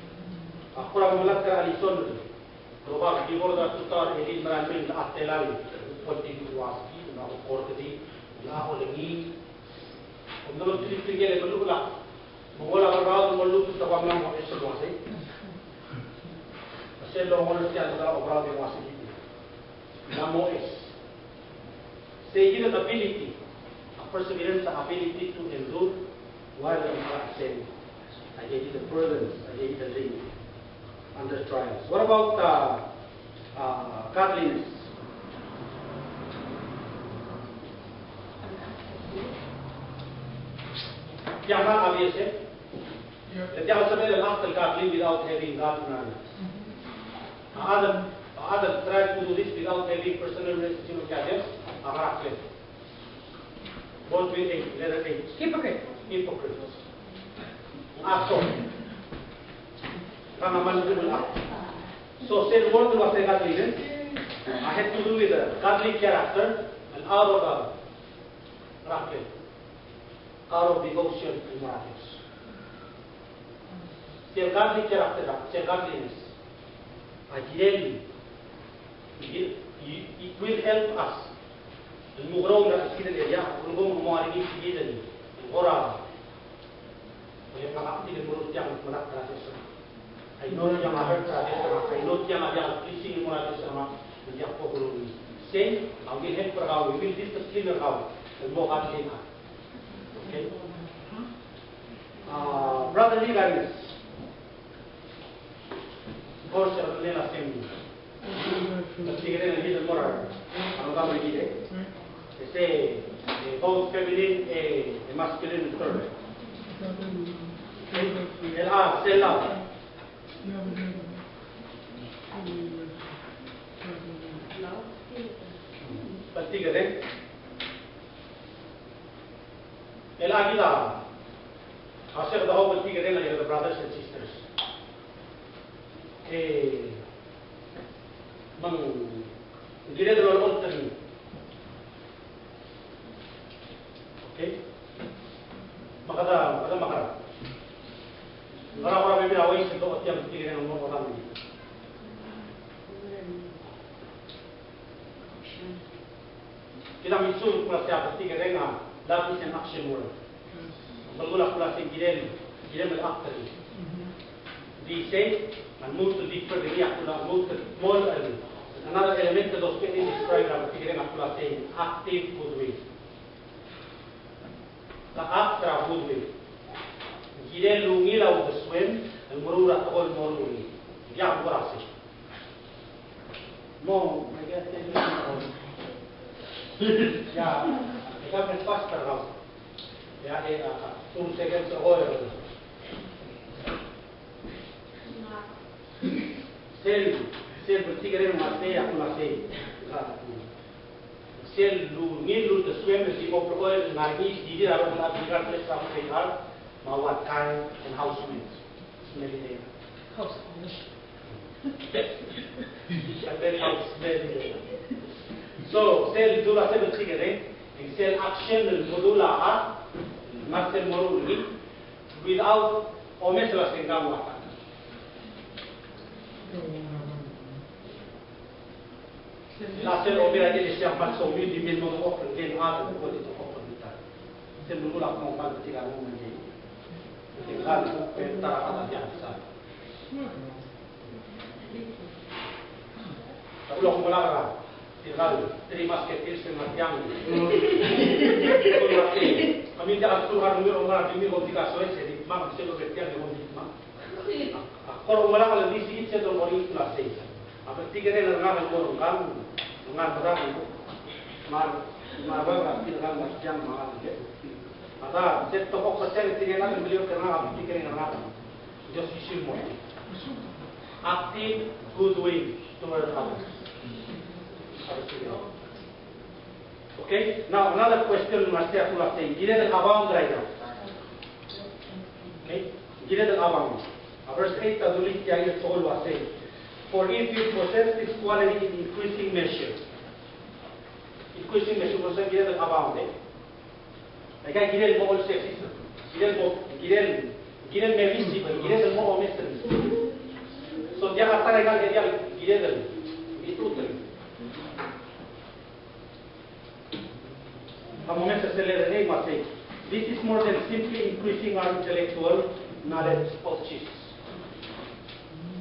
Ak kora melatk er a Alison el oba ki bo er a tutau er a elii el merael mei el a telal el ua se ki, me a ko kora di, el a olengii. Kom mlo tilibir tirke el meluchel a, me ng oba er a oberaod el mo lmuut el tobang el mo S el uasei. Sel longor er tia el oberaod el uasei. Ng mo S. Sei kid a ability, a perseverance, a ability to endure while under ascending. A kid a burdens, a kid a ring under trials. What about, uh, uh, godliness? Tia a obvious, e? Tia a sebechel el act el godly without having God in our lives. A Adam, a Adam tried to do this without having personal relationship with God. A ngar er a kleb. Both with a letter H. Hypocrite. Hypocrites. Act. Kang a mal act. So, sel word el uasei godliness, a, had to do with a godly character, and out of a, ngar er a kleb. Out of devotion el mo er a Dios. Sel godly character, sel godliness. A kirel, it, it will help us el mo grow er a sel area, el mo, mo er ngii el kirel el kora, el kora active el mo er tiang el mo er a Dios. I know tiang a heart er a Dios, I know tiang a diak pleasing el mo er a Dios, me ng diak bo grow er ngii. Sei a will help er kau, will discipline er kau el mo godly. Okay? Uh, Brother Lee Gaines. Of course, uh, Lee Gaines. But you can read the more. I'm gonna read it. It's a, a both feminine, a, a masculine term. Okay? El a, sel a. Platicare. El a kid a, a sel dau platicare el a brothers and sisters. E, me ng kired el olterau. Okay? Me kede, me kede mekerang. Ngera kora bebil a uaisei el dotiang el tirke el mo kora me. Kid a mitsur el kmo sei a tirke el ngar, that is an action word. Belkul a kmo sei kirel, kirel el act er ngii. Di sei, a lmuut el differ er ngii a kmo a lmuut el mo er ngii. Another element el dousbech el describe er a tirke el ngar a kmo sei active goodwill. Ka act er a goodwill. Kirel el ungil a uldesuem el meruul a tekoi el mo er ngii. Diak bo er a sei. No, I guess they need to. Yeah, I got my pastor now. Yeah, eh, uh, two seconds ago. Sel, sel tirke el ngar a sei, a kmo sei. Sel ungil a uldesuem el di mo er ngii, di di a rokui el a di regardless of who they are, me a what kind and how smell. Smell it. How smell. Smell it. So, sel dula sel tirke el, sel action el mo dula a, me sel mo er ngii, without omes el a sengkang a. La sel omes a di sel kmal somiu di mei el mo offer, di ngak el ko di offer er ngii. Sel mo dula kmo ng kmal betik a mo mei. Di ngak el ko ta er a kata diak sa. Sa ulo ko melai er a Tirkal Three Musketeers el ngar tiang. Kami diak a lturk a rengmiu el ngar a di mei el ko di kasoes e di dmak, me sel ko di tiang e ko di dmak. A kora umerang el di sikid sel dorkor er ngii el kmo sei. A betik er ngii a ngar el mo er ngkang, ngar medam, ngar, ngar ua er a tirkal ngar tiang me a ngar er ngii. A ta, sel tekoi ko sel tirke el ngar el meliok er ngak a betik er ngii a ngar. Just issue mo. Active goodwill toward others. Okay, now another question, me a sei a kmo sei, kired el abound er a ika. Okay, kired el abound. A verse eight a dulii tia el tekoi el uasei, for if you possess this quality in increasing measure. Increasing measure, ko sei kired el abound, e. Aika kirel el mo olsisechakl, kirel el mo, kirel, kirel el me visible, kirel el mo omes er ngii. So, diak a ta er aika el kirel el, kirel el, kirel el. A mo omes er sel lerreng el uasei, this is more than simply increasing our intellectual knowledge of Jesus.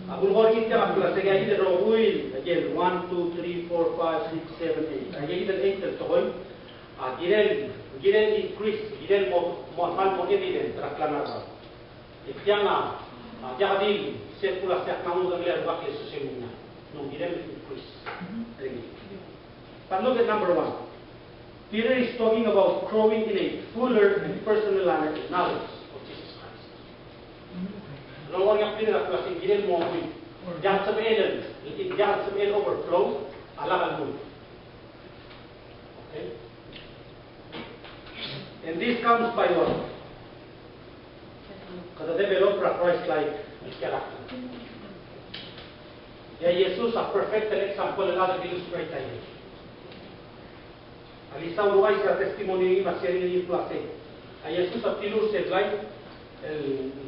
A kulekoi er ngii a kmo sei, aika el rokui, again, one, two, three, four, five, six, seven, eight. Aika el eight el tekoi. A kirel, kirel increase, kirel mo, mo, mo, mo evident er a klengar er a. E tiang a, a, diak di sel kmo sei a kmo ng ngar er ngii a rubak el sesei muna. No, kirel increase. But look at number one. Peter is talking about growing in a fuller and personal knowledge of Jesus Christ. Lolekoi er ngii a Peter a kmo sei kirel mo, diak el sebechel, diak el sebechel overflow a lak el lmuut. Okay? And this comes by what? Kede develop er a Christ-like character. E a Jesus a perfect el example el chad el illustrate er ngii. A Lisa a uruuchais er a testimony er ngii me a sharing er ngii el kmo sei, A Jesus a tiluu er se el blai el,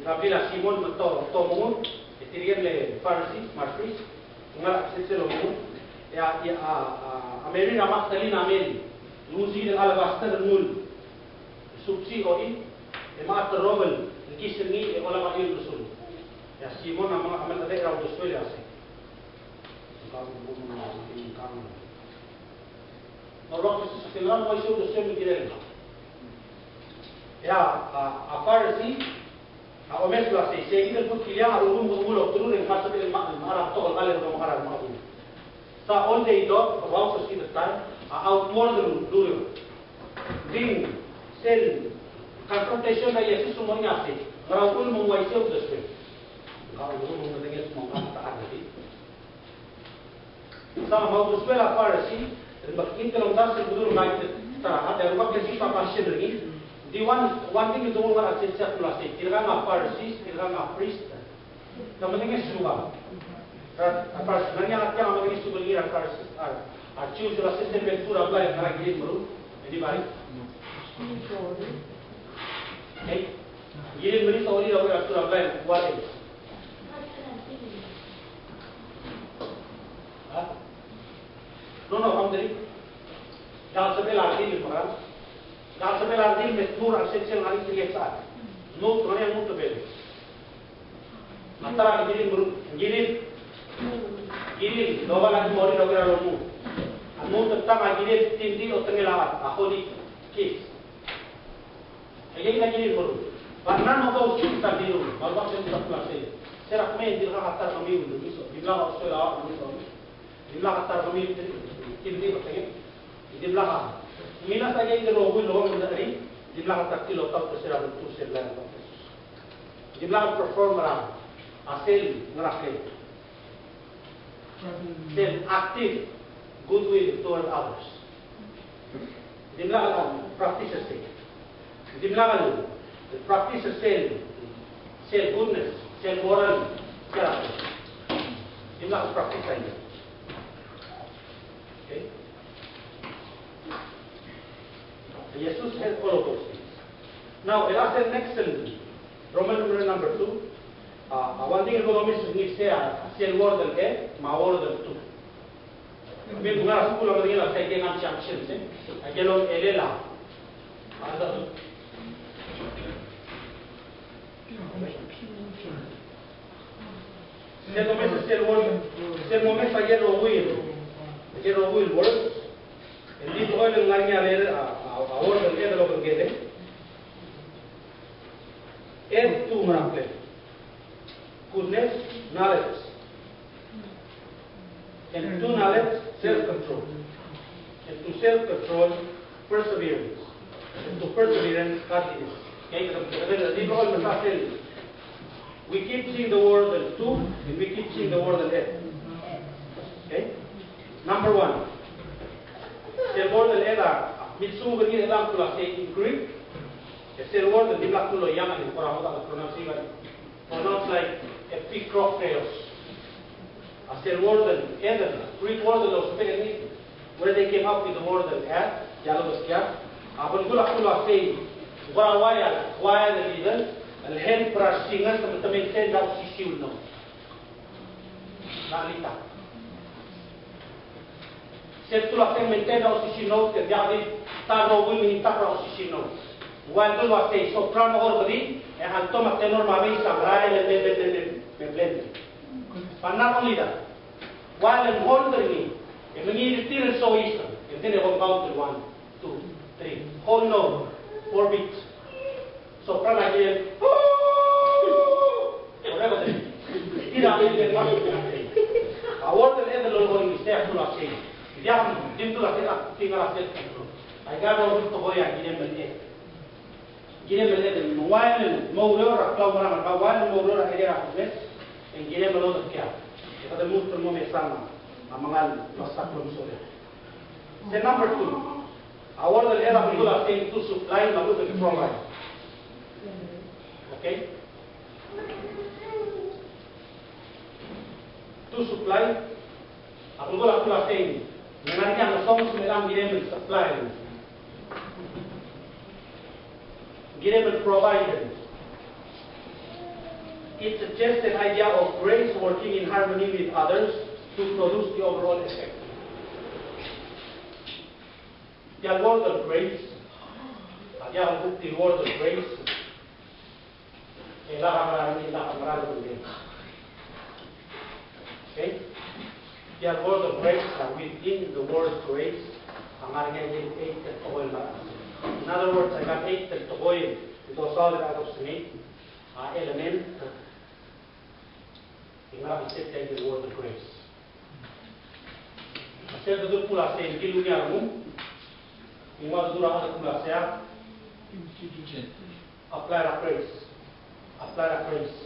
er a blil a Simon me te, te omengur, e tirke el Pharisee me a priest, ngar er a chelsel omengur, e a, e a, a, a Mary er a Magdalene a mei el nguu se el alabaster el nguu el subsii a ochil, e mla terrobel el kis er ngii e olab a chiu el mesul. E a Simon a mla, a mla er a uldesuel e a sei. Me a Moses a sel uaisei a uldesuel me ng kirel. E a, a, a Pharisee a omes el uasei, sei kid el kuk kiliang a rengum me ng ulemuchel e ng sebechel el mechar a betok el kall el mo mechar a rengum. So all they thought about the time a outward el ureor. Ng di sel confrontation er a Jesus el mo er ngii a sei, ngera uchul me ng uaisei a uldesuel. Ngera uchul me ng medengei el mo mechar a rengum. Sa a uldesuel a Pharisee el mekngit el omdasu el bedul ngii, ta a, a Rubak Jesus a question er ngii. Ng di one, one thing el donguu er a chelsel a kmo sei, tirkang a Pharisees, tirkang a priest, te medengei a sugar. A, a Pharisees, ng ngar er ngii a tiang a medengei a sugar er ngii er a Pharisees, a, a Jews el uasei sel bo ltuu er a blai, ngar er ngii a kirir el meruul? Anybody? Okay. Kirir el meruul, sorir a blai, what else? Ha? No, no, kam deri. Diak el sebechel a redil el mekerang. Diak el sebechel a redil me tmuu er a chelsel ngar er ngii tirke el chad. Lmuut, ngar er ngii a lmuut el bebel. Me a ta er a kirir el meruul, kirir, kirir el oba el mo er a rokui el omuchel. A lmuut el tang a kirir el tingdi a otengel a, a holy kiss. Aikei a kirir el meruul. But none of those things are new. Me a Rubak sel ta kmo sei, se er a kmo ng dirkak a ta er kemiu el lumis, dimlak a uldesuel a lumis, dimlak a ta er kemiu el tir, tir di, dimlak a. Ng mla sa aikei el rokui el omuchel, dimlak a ta er tir el otaut er sel lultuil er sel blai. Dimlak a perform er a sel ngar er a sel active goodwill toward others. Dimlak a practice er sei. Dimlak a practice er sel, sel goodness, sel moral character. Dimlak a practice er sei. Okay? Jesus had all of those things. Now, el a sel next el Roman numeral number two, a, a one thing el bo domes er ngii sei a sel word el e, me a word el two. Me ng ngar er a skuul a medengei el uasei a conjunction, sei. A ikel elel a. A, sel domes er sel word, sel domes er a ikel rokui el, a ikel rokui el word. Ng di tekoi el ngar er ngii a, a, a word el e el obengkel. E two, meruul. Goodness, knowledge. And to knowledge, self-control. And to self-control, perseverance. And to perseverance, godliness. Okay, the, the, the, the, we keep seeing the word el two, and we keep seeing the word el e. Okay? Number one. Sel word el e a, milsubed er ngii el kmo sei in Greek. E sel word el dimlak kuk loia, e ng kora mo ta pronounce, pronounce like epikrokeos. A sel word el e, Greek word el ousbech er ngii, where they came up with the word el e, diak lobes er ngii. A belkul a kmo sei, ng kora uai a, uai a leader el help er a singers me te maintain a osisiu el note. Ng di ta. Sel ta el uasei maintain a osisiu el note, e diak di ta el rokui el maintain a osisiu el note. Ng ua el uasei soprano, kora di, e alto me a tenor me a bass a merael el me, me, me, me, me blend. But not only that. Ua el hold er ngii, e mengiil er tir el soiseb, e ng di e compound el one, two, three, whole note, four beats. Soprano a kirel, whatever the, tir a kirel, a word el e a lolekoi er ngii, sei a kmo sei. Diak, di mdu el sei, a, di ngar er a sel kmo. Aika el rokui el tekoi a kirem el e. Kirem el e, me ng ua el mo oureor er a klaumerang, me ng ua el mo oureor er a area er a kumes, e ng kirem el odekial. E kede lmuut el mo mesang a mengal mesterir el mo soiseb. Sel number two. A word el e a belkul a sei to supply me a lechub e ng provide. Okay? To supply, a belkul a kuk a sei, ng ngar er ngii a ngesonges me a kirem el supply. Given providence, it suggests an idea of grace working in harmony with others to produce the overall effect. Tia el word of grace, a tia el word of grace, e lak a mera, e lak a mera el word. Okay? Tia el word of grace, a within the word grace, a ngar er ngii a eight el tekoi el mera. In other words, I got eight el tekoi el dosaod er a dosengelii a element e ngera el message er tia el word of grace. A sel dedu el kmo a sei, ng di el ungil a rengum, e ng ua dedu er a chad el kmo a sei, apply er a grace. Apply er a grace.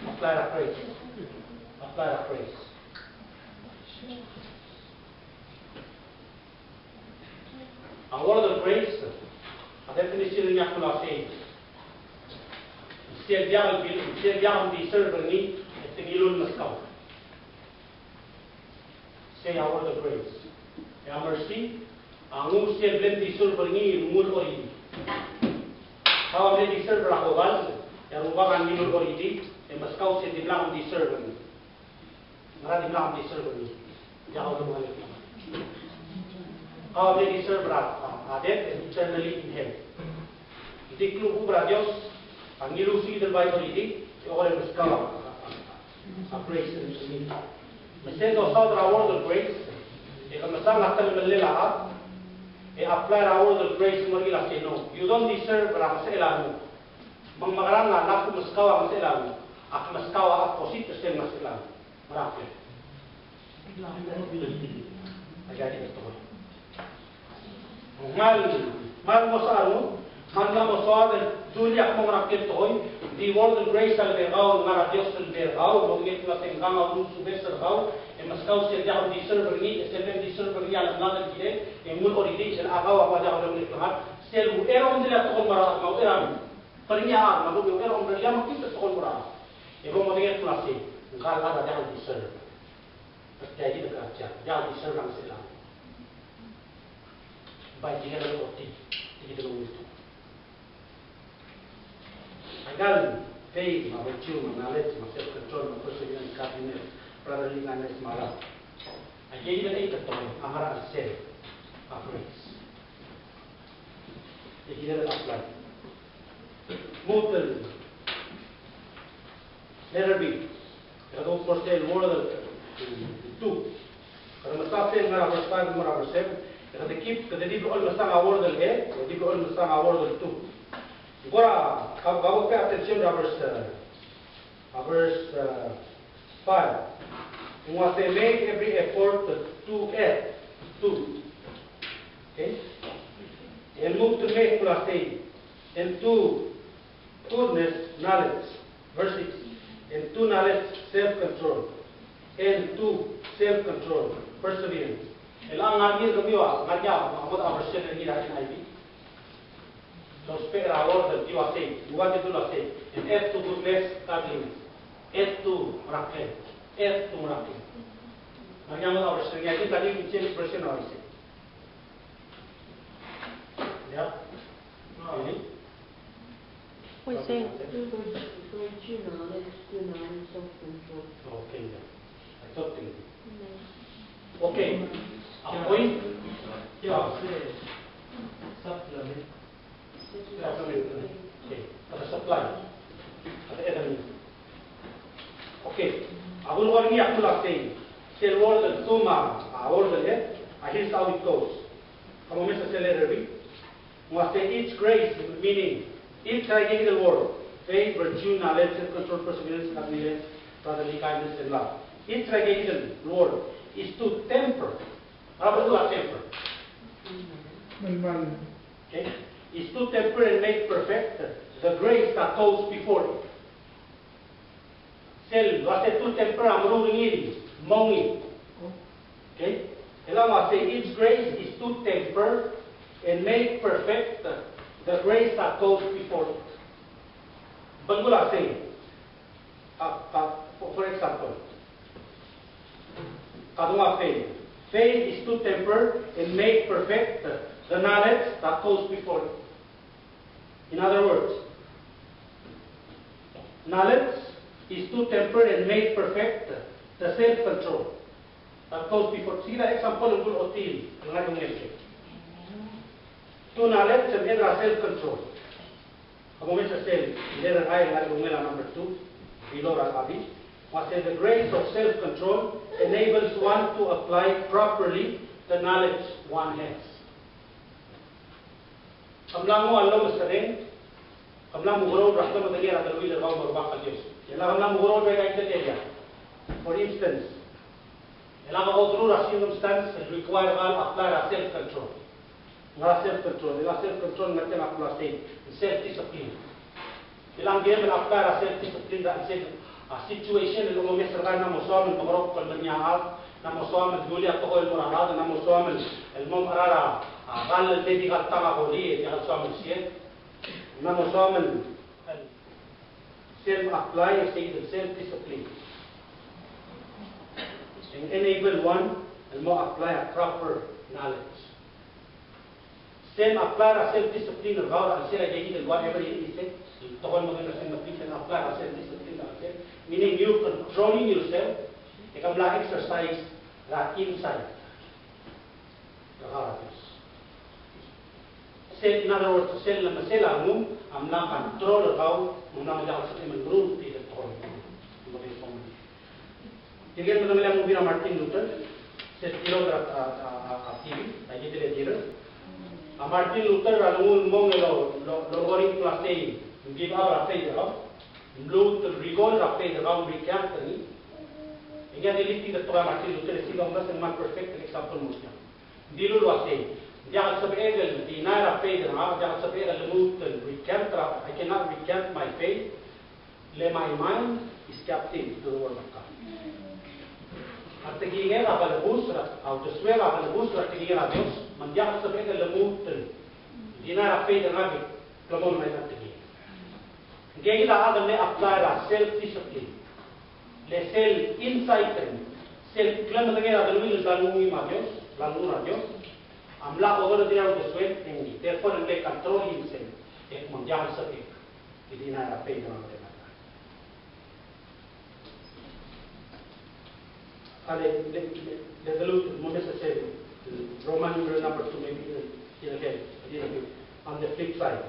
Apply er a grace. Apply er a grace. A word of grace, a definition er ngii a kmo a sei, sel diak el bil, sel diak el deserve er ngii, e te ngiluu el meskau. Sei a word of grace. E a mercy, a nguu sel bla mdeserve er ngii, nguu el oridii. Kau a mle deserve er a kobas, e a Rubak a ngiluu el oridii, e meskau sel dimlak mdeserve er ngii. Ngera dimlak mdeserve er ngii? Diak a ulemuchel. Kau a mle deserve er a, a, a death and eternally in hell. Ng di klukuk er a Dios a ngiluu se el bai oridii, e oker e meskau a, a, a, a grace er ngii. Me sel dosaod er a word of grace, e ke mesang a telemellel a chad, e apply er a word of grace, mo er ngii el sei, no, you don't deserve er a ngesechel a renguk. Me ng mekerang a lak meskau a ngesechel a renguk, ak meskau a opposite er sel ngesechel a renguk. Mera el kmo. Aika kid el tekoi. Kmal, kmal mo soak a renguk, kmal mla mo soak el dulii a kmo ngera el kmo el tekoi, di word of grace a lebo er kau, ngar er a Dios el lebo er kau, mo ngii a kmo a sei ng kang a ulsubes er kau, e meskau sel diak el deserve er ngii, e sel mle deserve er ngii a lemlad el kirel, e nguu el oridii, sel a kau a ua diak el ungil el klengar, sel uchei er a omdilii a tekoi el mo er a, me a uchei er a, me a uchei er a omdilii a mekngit el tekoi el mo er a. E bo modengei el kmo a sei, ngka el chad a diak el deserve. Tia kid el krasia, diak el deserve er a ngesechel a. Bai tirke el ochotii, tirke el ochotii. Aika el faith, me a virtue, me a knowledge, me a self-control, me a perseverance, godliness, brotherly kindness, me a love. Aika kid el eight el tekoi a ngar er a sel a grace. E kid el apply. Lmuut el letter B. E kede kuk mo er sel word el two. Kede mesa sel ngar er a verse five el mo er a verse seven. E kede keep, kede di blechoel mesang a word el A, kede di blechoel mesang a word el two. Ng kora, ka, ka bo pay attention er a verse, uh, a verse, uh, five. Ng ua se make every effort to add to. Okay? E lmuut el me el kmo a sei, and to goodness, knowledge. Verse six. And to knowledge, self-control. And to self-control, perseverance. E le ng ngar er ngii el kemiu a, ngar er ngii a, a mo er a verse er ngii er a N I V. Lousbech er a word el ua sei, ua te dul ua sei, and add to goodness, godliness. Add to miracle. Add to miracle. Ngar er ngii a mo er a verse er ngii, I think a di change version a uaisei. Yeah? Really? Uaisei. Virtue, knowledge, to knowledge, self-control. Okay, yeah. I thought they Okay. A point? Yeah, supplement. Supplement. Okay. Kede supply. Kede add. Okay. A kulekoi er ngii a kmo a sei, sel word el two me a, a word el A, a here's how it goes. Ka mo mesa sel letter B. Ng ua se each grace, meaning each er a ikakid el word, faith, virtue, knowledge, self-control, perseverance, godliness, brotherly kindness, and love. Each er a ikakid el word is to temper. Ngera belkul a temper? Melmalen. Okay? Is to temper and make perfect the grace that goes before it. Sel, ua se to temper a meruul er ngii, mo ngii. Okay? E le ng ua se its grace is to temper and make perfect the grace that goes before it. Belkul a sei, a, a, for, for example, kede nguu a faith. Faith is to temper and make perfect the, the knowledge that goes before it. In other words, knowledge is to temper and make perfect the self-control that goes before. Sel example ng kuk ochotii el ngar er a ungil. Two, knowledge, and other self-control. Ak mo mesa sel, letter I, ngar er a ungil a number two, below er a habit. Uase the grace of self-control enables one to apply properly the knowledge one has. Ke mla nguu a llomes er ngii, ke mla mukeroul er a klemedengei er a deleuill er kau me a Rubak el Dios. E le ke mla mukeroul er a ika el area. For instance, e le ke go through a circumstance el require kau el apply a self-control. Ngar er a self-control, e le a self-control ng ngar tiang a kuk sei, self-discipline. E le ng kirem el apply a self-discipline er a sel, a, situation el omes er kau, ng mo soam el mekerokl el mer ngii a chad, ng mo soam el dulii a tekoi el mo er a rechad, ng mo soam el mo mecherar a, a, kall el medical, tang a koli, e diak el soam el siik. Ng mo soam el, el self-apply, e sei el self-discipline. And enable one el mo apply a proper knowledge. Sel apply er a self-discipline er kau er a chelsel a ikeikid el whatever it is, e. Tekoi el mo er a self-discipline, sel apply er a self-discipline er a chelsel. Meaning you're controlling yourself, e ke mla exercise er a insight er kau er a Dios. Sel, in other words, sel lemesel a rengum a mla control er kau, me ng mla mo diak el sebechem el meruul er tir el tekoi. Tirke el medengei a movie er a Martin Luther, sel tirke el, a, a, a, a T V, a ikeikid el tirke. A Martin Luther a lenguu el mong el lo, lo, lolekoi er ngii el kmo sei, ng give up er a faith er kau, ng lmuut el recall er a faith er kau, recant er ngii. E ngii a di el tir el tekoi er a Martin Luther, e sel domes e ng kmal perfect el example el mo er tiang. Ng dilu el uasei, ng diak el sebechek el deny er a faith er ngak, ng diak el sebechek el lmuut el recant er a, I cannot recant my faith. Le my mind is captive to the word of God. A tekingek a kelebus er a, a uldesuek a kelebus er a tekingek er a Dios, me ng diak el sebechek el lmuut el deny er a faith er ngak el klemolem a tekingek. Ngii a chad el mle apply er a self-discipline. Le sel insight er ngii, sel klemedengei er a deleuill el bla lenguu ngii me a Dios, bla lenguu er a Dios, a mla order er tir a uldesuek, e ng di, therefore, ng mle control himself. E kmo ng diak el sebechek. Deny er a faith er a Rubak. A le, le, le, le deluut el mo mesa sel Roman numeral number two, maybe, uh, it'll help a little bit on the flip side.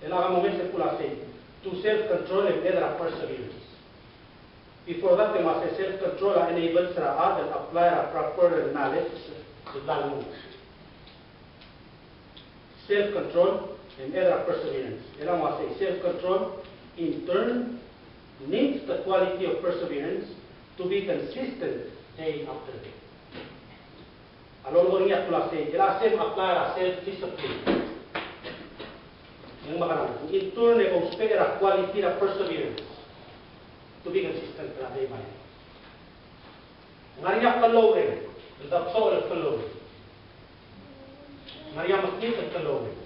E le a mo mesa el kmo sei, to self-control e ng mle er a perseverance. Before that, e ng uase self-control a enables er a chad el apply er a proper knowledge el bla lenguu. Self-control, and other perseverance. E le ng uase self-control, in turn, needs the quality of perseverance to be consistent day after day. A lolekoi er ngii a kmo sei, e le a self-apply er a self-discipline. Ng mekerang, in turn, e ousbech er a quality er a perseverance to be consistent er a day by day. Ng ngar er ngii a kelloureng, el debsoch el kelloureng. Ng ngar er ngii a mekngit el kelloureng.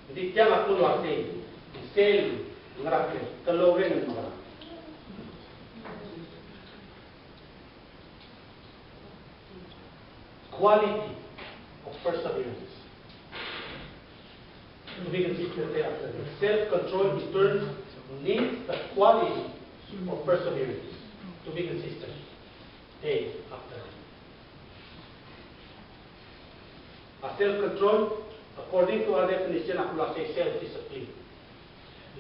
Ng di tiang a kmo uasei, sel ngar er a kelloureng el mekerang. Quality of perseverance. To be consistent day after day. Self-control in turn needs the quality of perseverance to be consistent day after day. A self-control, according to our definition, a kmo sei self-discipline.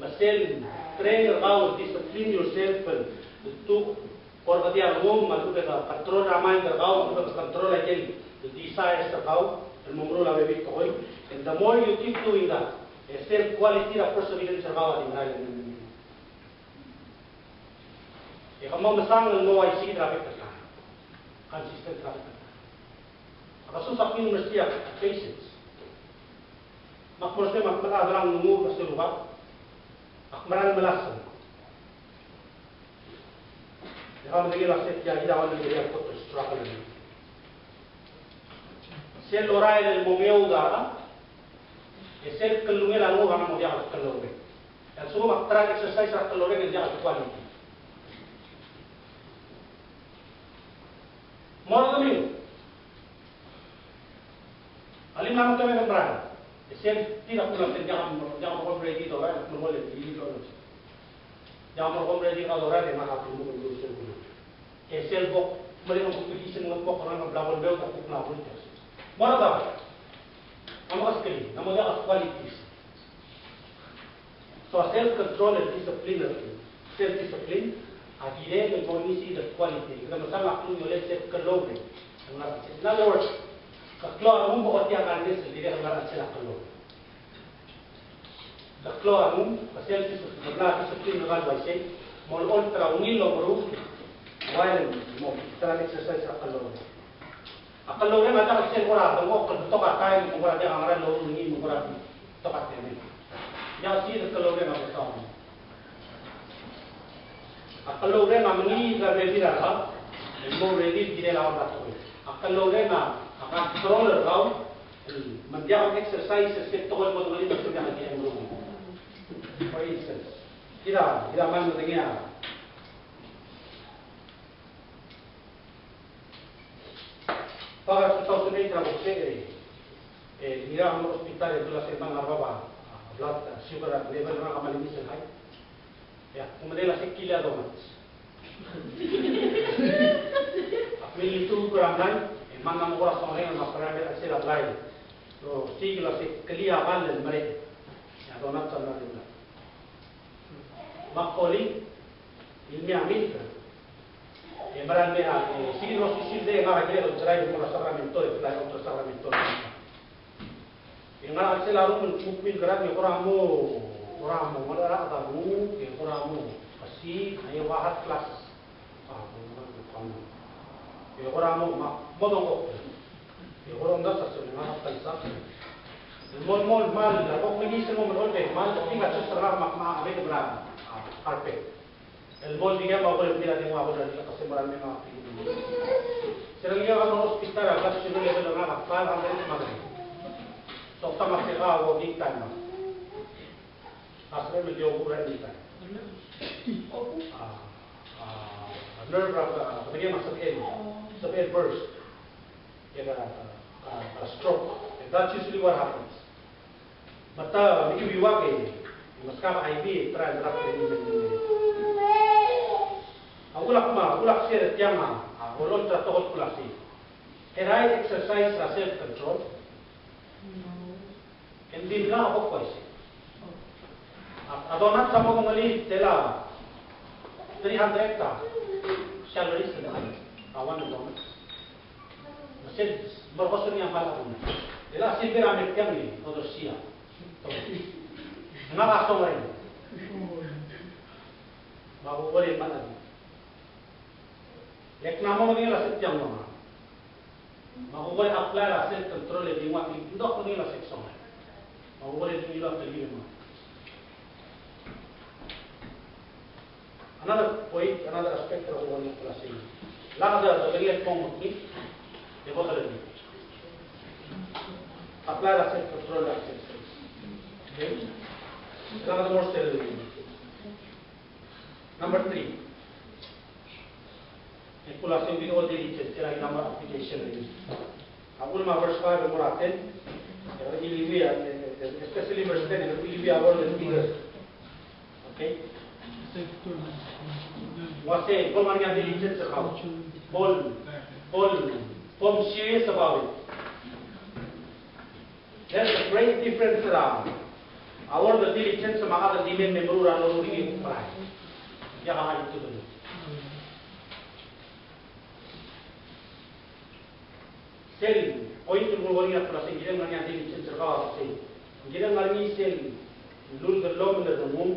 Me sel train er kau, discipline yourself, el, el tuk, kora diak lenguu, me a lechub e ke control er a mind er kau, me a lechub e ke control a ikel desires er kau el mo meruul a bebil el tekoi. And the more you keep doing that, e sel quality er a perseverance er kau a di merael el mei. E ke mo mesang el mo uaisei er a bek el ta. Consistent er a bek el ta. A kesus a kngii el mercy a patience. Me ak mo er sei me ak mla delenguu el uase Rubak, ak mera el melasem. E kau a medengei el uase tia kid a ua el medengei a kot el struggle er ngii. Sel lorael el mo meoud a rechad, e sel kellungel a renguk a ng mo diak el kelloureng. E a lsekum ak try el exercise er a kelloureng e ng diak el quality. Mo er kemiu. A lim a mo tebek el merael. E Sel tir a kuk mla, diak a mo, diak a mo ready el dorael, ak mo ready el dorael. Diak a mo ready el dorael e ngak a kuk mo ready el dorael. E sel bo, me ng kuk di sel bo kora ng bla bo el bo, ak kuk mla bo el dorael. Mo er a, a mo kaskel, a mo diak a qualities. So a self control and discipline, self discipline, a dirrek el mo ngii sel quality. Kede mesaul a klungiolir sel kelloureng. In other words, ke klou a rengum me ng ko tia el ngeso el dirrek el ngar er a chelsel a kelloureng. Ke klou a rengum, ke self discipline, ke bla discipline er kau el uaisei, mo olecholt er a ungil el omeruul, while mo, ta er a exercise er a kelloureng. A kelloureng a diak el sel kora dengchokl el betok a taem, me kora diak a ngera el loruul er ngii, me kora betok a temel. Diak sel kelloureng a betok. A kelloureng a mengiil er a ready er kau, el mo ready el kirel a tekoi. A kelloureng a, a control er kau, el me ng diak a exercise er sel tekoi el mo dengelii, me ng diak a kirel el mo. For instance, kid a, kid a kmal medengei a Back er a two thousand eight er a kuk sei, e, e, ngera a mo er a hospital e dula sel mla er a bab a, a, blood, a, sugar level er ngak a kmal mei sel high. E ak medengei el se kilei a donuts. Ak mle lmuut er a mlai, e mla mo kora songerenger me a kora mei er a chelsel a blai. Lo, sei el se kelii a kall el merek. E a donuts a mla er a blai. Me ak olii, el mei a milk. E mera el mei a, e, sei el osisiu el ngak a kirel el drive el mo er a Sacramento, e fly out er a Sacramento. E ngak a chelsel a rengum el kuk milk er ngak, e kora mo, kora mo, ngera a renguk, e kora mo, kasi, a, e ua hard flashes. A, mo, mo, mo, mo. E kora mo, ma, mo dengchokl. E kora omdasu a sel ngak a paisakl. El mo, mo, mal, a kuk mekesai el mo, mo, mo, mal, a bek a chelsel a rengum me a, me a, a, a, carpet. El mo di ngak a bo el mei er a di ngak a bo el di ngak a se mera el mei me a. Sel ngak a mo er a hospital a blood sugar level er ngak a five hundred mercury. Sel ta me a se ka a big time. A sebechem el di oureor er ngii. A, a, nerve er a, a, sebechem a sebechel, sebechel burst. E a, a, a stroke. And that's usually what happens. Me te, me ki uiuak e, meskak a I V, e try el rak e, a ulak me, ulak sel tiang a, a, olecholt er a tekoi el kuk sei. Kede exercise er a self control. Engdi mla ko kois. A, a donat a mo dengelii tela three hundred a calories el, a one donat. Me sel, me ko sel ngii a mal a donat. Tela sel ber a mei tiang e, odosia. Ngak a songerenger. Me a kuk ua le mal a donat. E ak mla mo medengei a se tiang mong. Me a kuk ua le apply a self control e di ngak a di, ng diak kudengei a se song. Me a kuk ua le di ngilai a telkib e mong. Another point, another aspect er a kuk ua le apply a se. Lak de, de lengei el kmo ng mekngit, e bo de lengei. Apply a self control a self. Okay? Lak de mo sel Number three. E kuk ua se ng di all diligence, kede di number application er ngii. A kuk me a verse five el mo er a ten, e kede di iliuii a, e, e, especially verse ten, e kede di iliuii a word el bigger. Okay? Ua se, bo el ngar er ngii a diligence er kau. Bo el, bo el, bo el serious about it. There's a great difference er a, a word el diligence me a chad el di mei me meruul a loruul er ngii el kuk merael. Ia ka ngar er ngii a difference. Sel point el mo er ngii a kuk ua se ng kirel ngar er ngii a diligence er kau a kuk sei. Ng kirel ngar er ngii sel luldelomel el rengum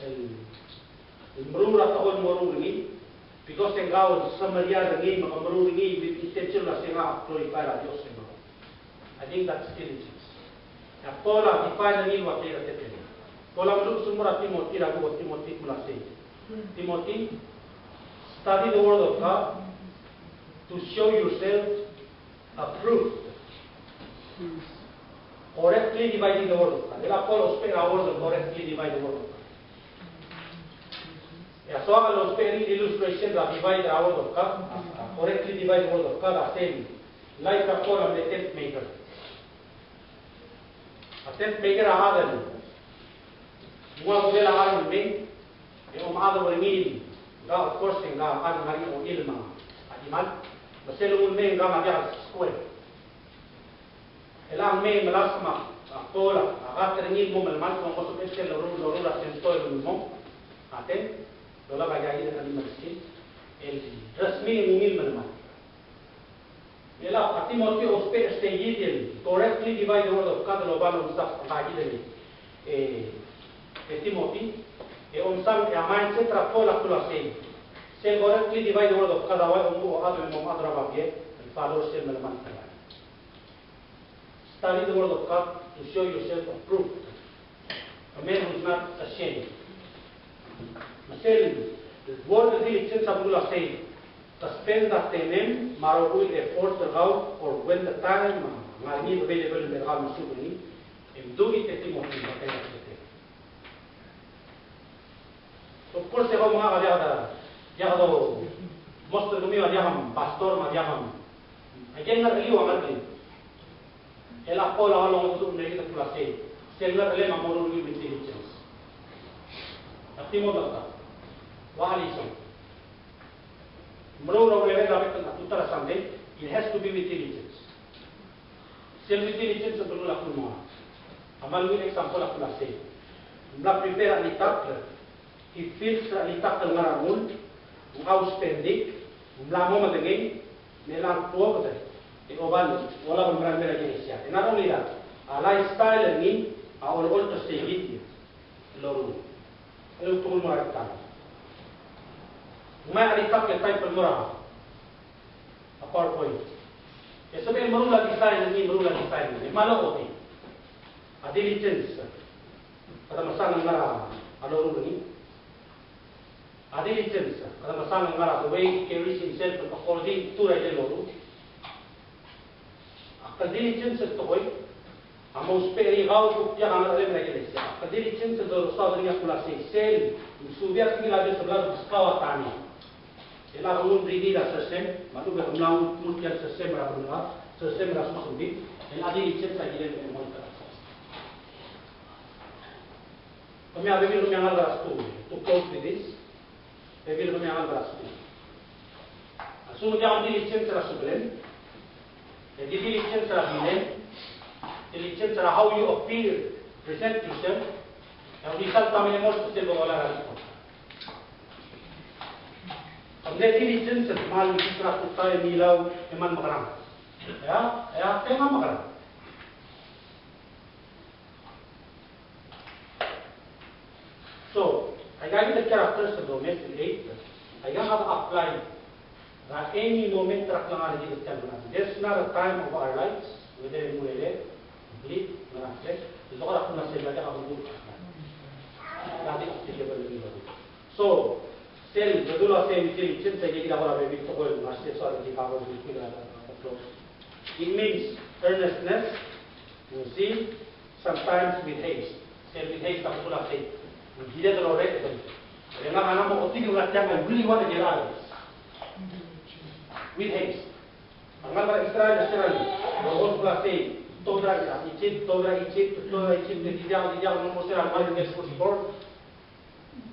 el, el meruul a tekoi el moruul er ngii, because e ng kau el semeriar er ngii me ke meruul er ngii with intention el se ngak a glorify er a Dios el mo. I think that's diligence. E a Paul a define er ngii el ua tia el tepel. Paul a meluches el mo er a Timothy, er a kuk Timothy el kmo ua sei. Timothy, study the word of God to show yourself approved. Correctly dividing the word of God. El a Paul a ousbech er a word el correctly divide the word of God. E a soak el ousbech er ngii el illustration er a divide er a word of God, a, correctly divide the word of God, a sel, like a Paul a mle tent maker. Sel mei er a chad el nguu a budel a chad el mei, e omechad er ngii, ngka, of course, ngka a chad el ngar er ngii a ochil me a chimal, me sel nguu el mei ngka a diak el skuul. E le ng mei e melasem a, a kol a, a kat er ngii el mo melemalt, me ng mo sebechel el loruul, loruul er a sento el mo, a ten, lolab a ika el early mercy, el resmii ng ungil melemalt. E le a Timothy a ousbech er sei kid el, go rightly divide the word of God el oba el omsab a ika kid el, e, e Timothy, e omsang, e a mindset er a Paul a kuk sei. Sel go rightly divide the word of God a ua omuchel a chad el mo omechad er a babier, el follow er sel melemalt el Study the word of God to show yourself approved, a man who is not ashamed. Me sel word diligence a belkul a sei, to spend the time me a rokui el effort er kau, or when the time a ngar er ngii available el me er kau el mesuk er ngii, e mdu er ngii, e Timothy, me a tela. Of course, e kau me ngak a diak, diak do, most er kemiu a diak a pastor, me a diak a, aike el ngar er eou a ngar er eou. E le a Paul a longedecheduch er ngii el kuk sei, sel ngar er a chelsel a mo ruul er ngii with diligence. A Timothy a, ua Alison. Meruul a urerel er a bek el tutau er a Sunday, it has to be with diligence. Sel with diligence a belkul a kuk mo. A kmal ungil example a kuk sei. Ng mla prepare a chelitakl, he feels a chelitakl el ngar er a rengul, ng kau spend it, ng mla mo medengei, me a lak tuobed, e oba el olab el merael mei er a ikelesia. E not only that, a lifestyle er ngii a olecholt er sei kid el loruul. E le utung el mo er a chelitakl. Ng mei a chelitakl el type el mo er a a PowerPoint. E sebechel el meruul a design er ngii, meruul a design er ngii. Me a lochotii. A diligence. Kede mesang el ngar er a loruul er ngii. A diligence. Kede mesang el ngar er a the way he carries himself according to er a loruul. A diligence el tekoi a mo ousbech er kau el kuk diak a ngerechelem er a ikelesia. A diligence el dosaod er ngii a kuk sei, sel suub er a tekingel a Dios el bla kbeskau a tani. E le a rengul a ready er a sersem, me a lechub e ke mla nguu tia el sersem er a beluu, sersem er a susembid, e le a diligence a kirel el mo er a. Kemiu a bebil, kemiu a ngalek er a skuul, to close with this. Bebil, kemiu a ngalek er a skuul. A lsekum ng diak a diligence er a suklem, e di diligence er a bilem, diligence er a how you appear, present yourself, e a result a mle mo er sel bo dolai er a report. Ng di diligence el kmal di er a tutau e milau e kmal mekerang. Ia, ia, te kmal mekerang. So, aika kid el characters el domes el eight, aika kid a apply er a any moment er a klengar er kid el tiang. There's not a time of our lives, whether e murerel, bleed, ngerang, el dokor a kuk sei el diak a belkul. Not applicable anymore. So, sel, bedul a sel diligence, aika kid a kora bebil el tekoi el ngar er sei, so, aika kid a kora bebil el tekoi. It means earnestness, you see, sometimes with haste. Sel with haste a kuk sei. Ng kired el orreked. E ngak a mla mo ochotii el ngar tiang, I really want to get out of this. With haste. A rengalek er a Israel a sera el, rokui el kuk sei, tobed er a Egypt, tobed er a Egypt, tobed er a Egypt, e di diak, di diak, mo sera el ngar er a Egypt for sport.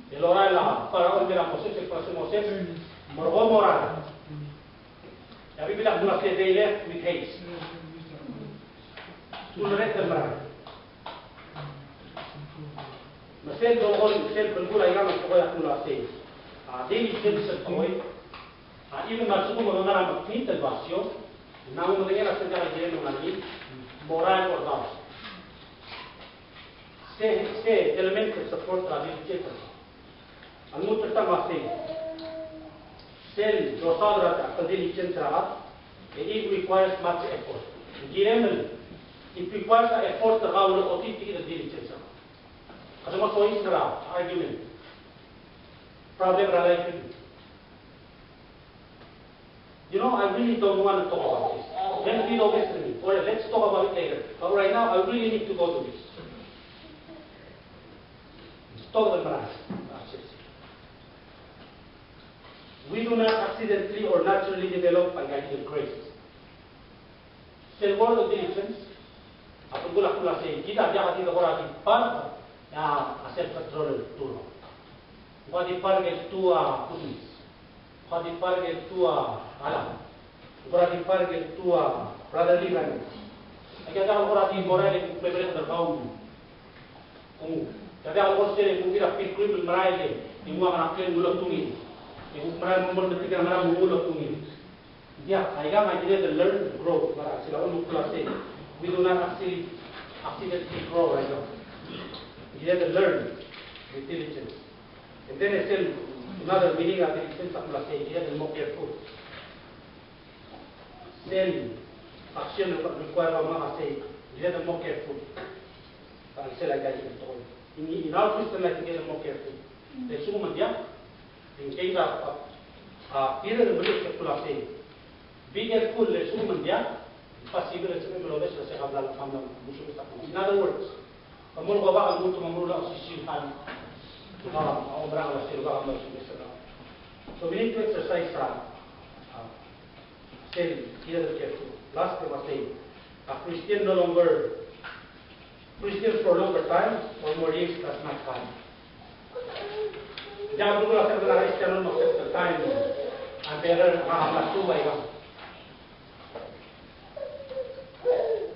El lorael a Faraon el mei er a Moses, el kmo, Moses, merekong mo er a. E a Biblia a kmo, they left with haste. Ulrekedel el merael. Me sel dolekoi, sel belkul a ikang el tekoi a kuk sei. A diligence el tekoi. A, even me a lsekum ng ngar er a mekngit el basio, ng mo medengei er a sel diak el kirem el ngar er ngii, morael or daob. Se, se element el support er a diligence. A lmuut er a tang a sei, sel dosaod er a diligence er a chad, e it requires much effort. Ng kirem el, it requires a effort er kau el ochotii tia el diligence er kau. Kede mo soiseb er a argument. Problem er a life er kid. You know, I really don't want to talk about this. Then we don't listen to me. Or let's talk about it later. But right now, I really need to go to this. Let's talk about it. We do not accidentally or naturally develop by God's grace. Sel word of diligence, A belkul a kmo sei, kid a diak di kora di part er a self control el tuu. Kora di part el tuu a goodness. Kora di part el tuu a love. Kora di part el tuu a brotherly kindness. Aki a diak kora di moral el kuk memerek er kau. Kung, aki a diak kora sel kuk kid a pilgrim el merael e nguu a ngera el klem el mo tungil. E kuk merael el mo metik a ngera el mo tungil. Diak, aikang a kired el learn, grow, me a sel lmuut el uasei, we do not accident-, accidentally grow, aikang. Kired el learn with diligence. And then sel another meaning of diligence a kmo sei, kired el mo careful. Sel action el require a kmo sei, kired el mo careful. A sel aikang a tekoi. In, in our Christian life, kired el mo careful. Le lsekum ng diak, Ng kid a, a, a, kired el mo careful el uasei. Be careful el lsekum ng diak, possible el sebechem el obes el se ka bla, ka bla, musu bes a. In other words, ke mo ko ba, ke mo, ke mo meruul a osisiu el, a, a, omerang el uasei, ke mo osisiu el. So we need to exercise, a, a, sel kired el careful. Last, ke mo sei, a Christian no longer Christian for longer time or more years does not count. Diak a belkul a sel Kristiano el mo accept el time a better a mla tuu a ikang.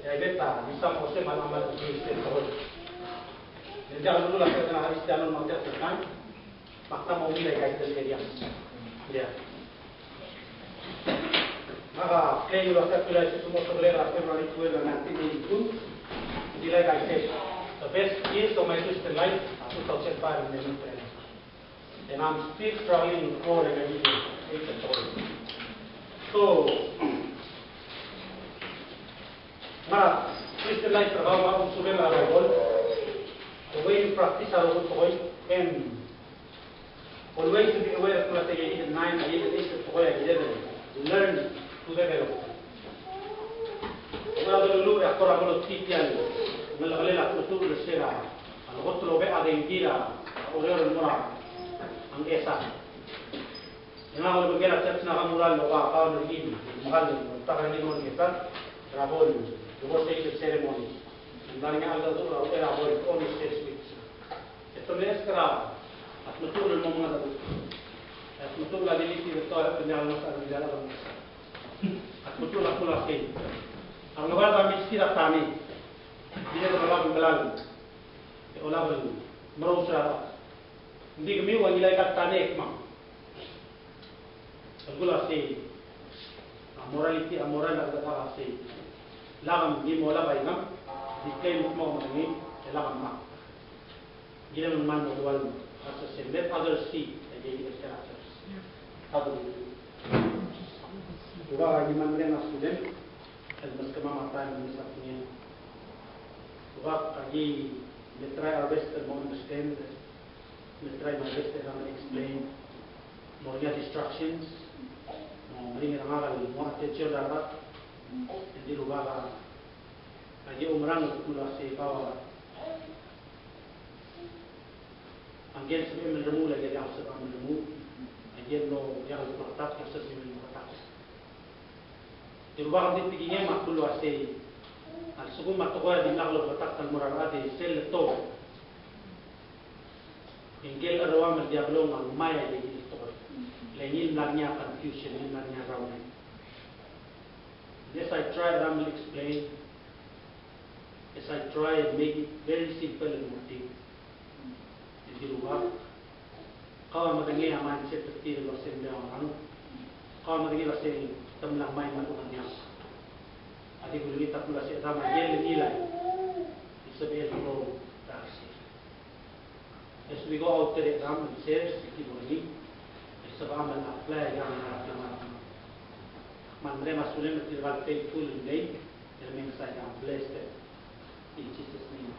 E a ibet a di sa mo se me a mla tuu a Kristiano. Diak a belkul a sel Kristiano el mo accept el time. Me ak mo ungil a ika el area. Ia. Me ak a claim el uasei a kuk mla mo sebechel er a February twelve, nineteen eighty-two. Ng di like I said, the best years of my Christian life are two thousand five and eleven. And I'm still struggling with four and eleven. So, me a Christian life er kau a mo sebechel er a Bible. The way you practice a rokui el tekoi, and always to be aware of what you read in mind, I read this, the way I read it, learn to develop. Ng kora beluu e a kora beluu tia el ngelekelel a kmetuchl er sel a lekot el obech a dengki er a Oreor el mo er a Ngchesar. E ngak a ulebengkel a church er a Nakamura el oba a kau el ngii, me kau el ta er ngii el mo er a Ngchesar er a bo el divorce ceremony. Ng mla er ngii a cheldecheduch er a uchei er a bo el almost six weeks. E te meskera a kmetuchl el mo mengedecheduch. A kmetuchl a di liti de toa el kemiu el ngesar el diak el ngesar. A kmetuchl a kmo sei, a Ngebard a milsir a tane. Di le olab el melai. E olab el merous er a rechad. Ng di kemiu a ngilai a tane e kemam. A belkul a sei, a morality, a moral a, a sei. Lak mngii mo olab a ikang, di claim el kmo ng ngii, e lak mngai. Ng kirel el ngmai el mo dual, a se, let others see, e di, di, di, di, di. How do we do? Ua, a ki mle mereng a student, el meskemam a taem el mesa er ngii. Ua, a ki mle try our best el mo understand, mle try my best el explain. Mo er ngii a distractions, mo meringel a ngak el mo attention er a rechad. Engdi rubak a, a ki oumerang el kmo a sei kau a, a ngike el sebechem el remuul, a ngike el diak el sebechem el remuul, a ngike el diak el beketakl, a sebechem el beketakl. E rubak a di tekingem a kmo a sei, a lsekum a tekoi a dimlak lobeketakl el mo er a rechad e sel letok. Ngike el cherreuam el diablo a ngmai a ikid el tekoi. Le ngii el mla er ngii a confusion, ngii el mla er ngii a rraurek. As I try er a mle explain, as I try and make it very simple and more deep. Engdi rubak, kau a medengei a mindset er tir el uasei ng diak a ngerang. Kau a medengei el uasei te mla ngmai me a lechub e ng diak. A di kulengit a kmo a sei, a ta me a ikel ngilai. Sebechel el klou er a rsir. As we go out today, come and share, e ki bo er ngii, e sebecham el apply er a ngar er a klengar. Me a mereng a sulem er tirka el faithful el mei, e remain safe and blessed in Jesus' name.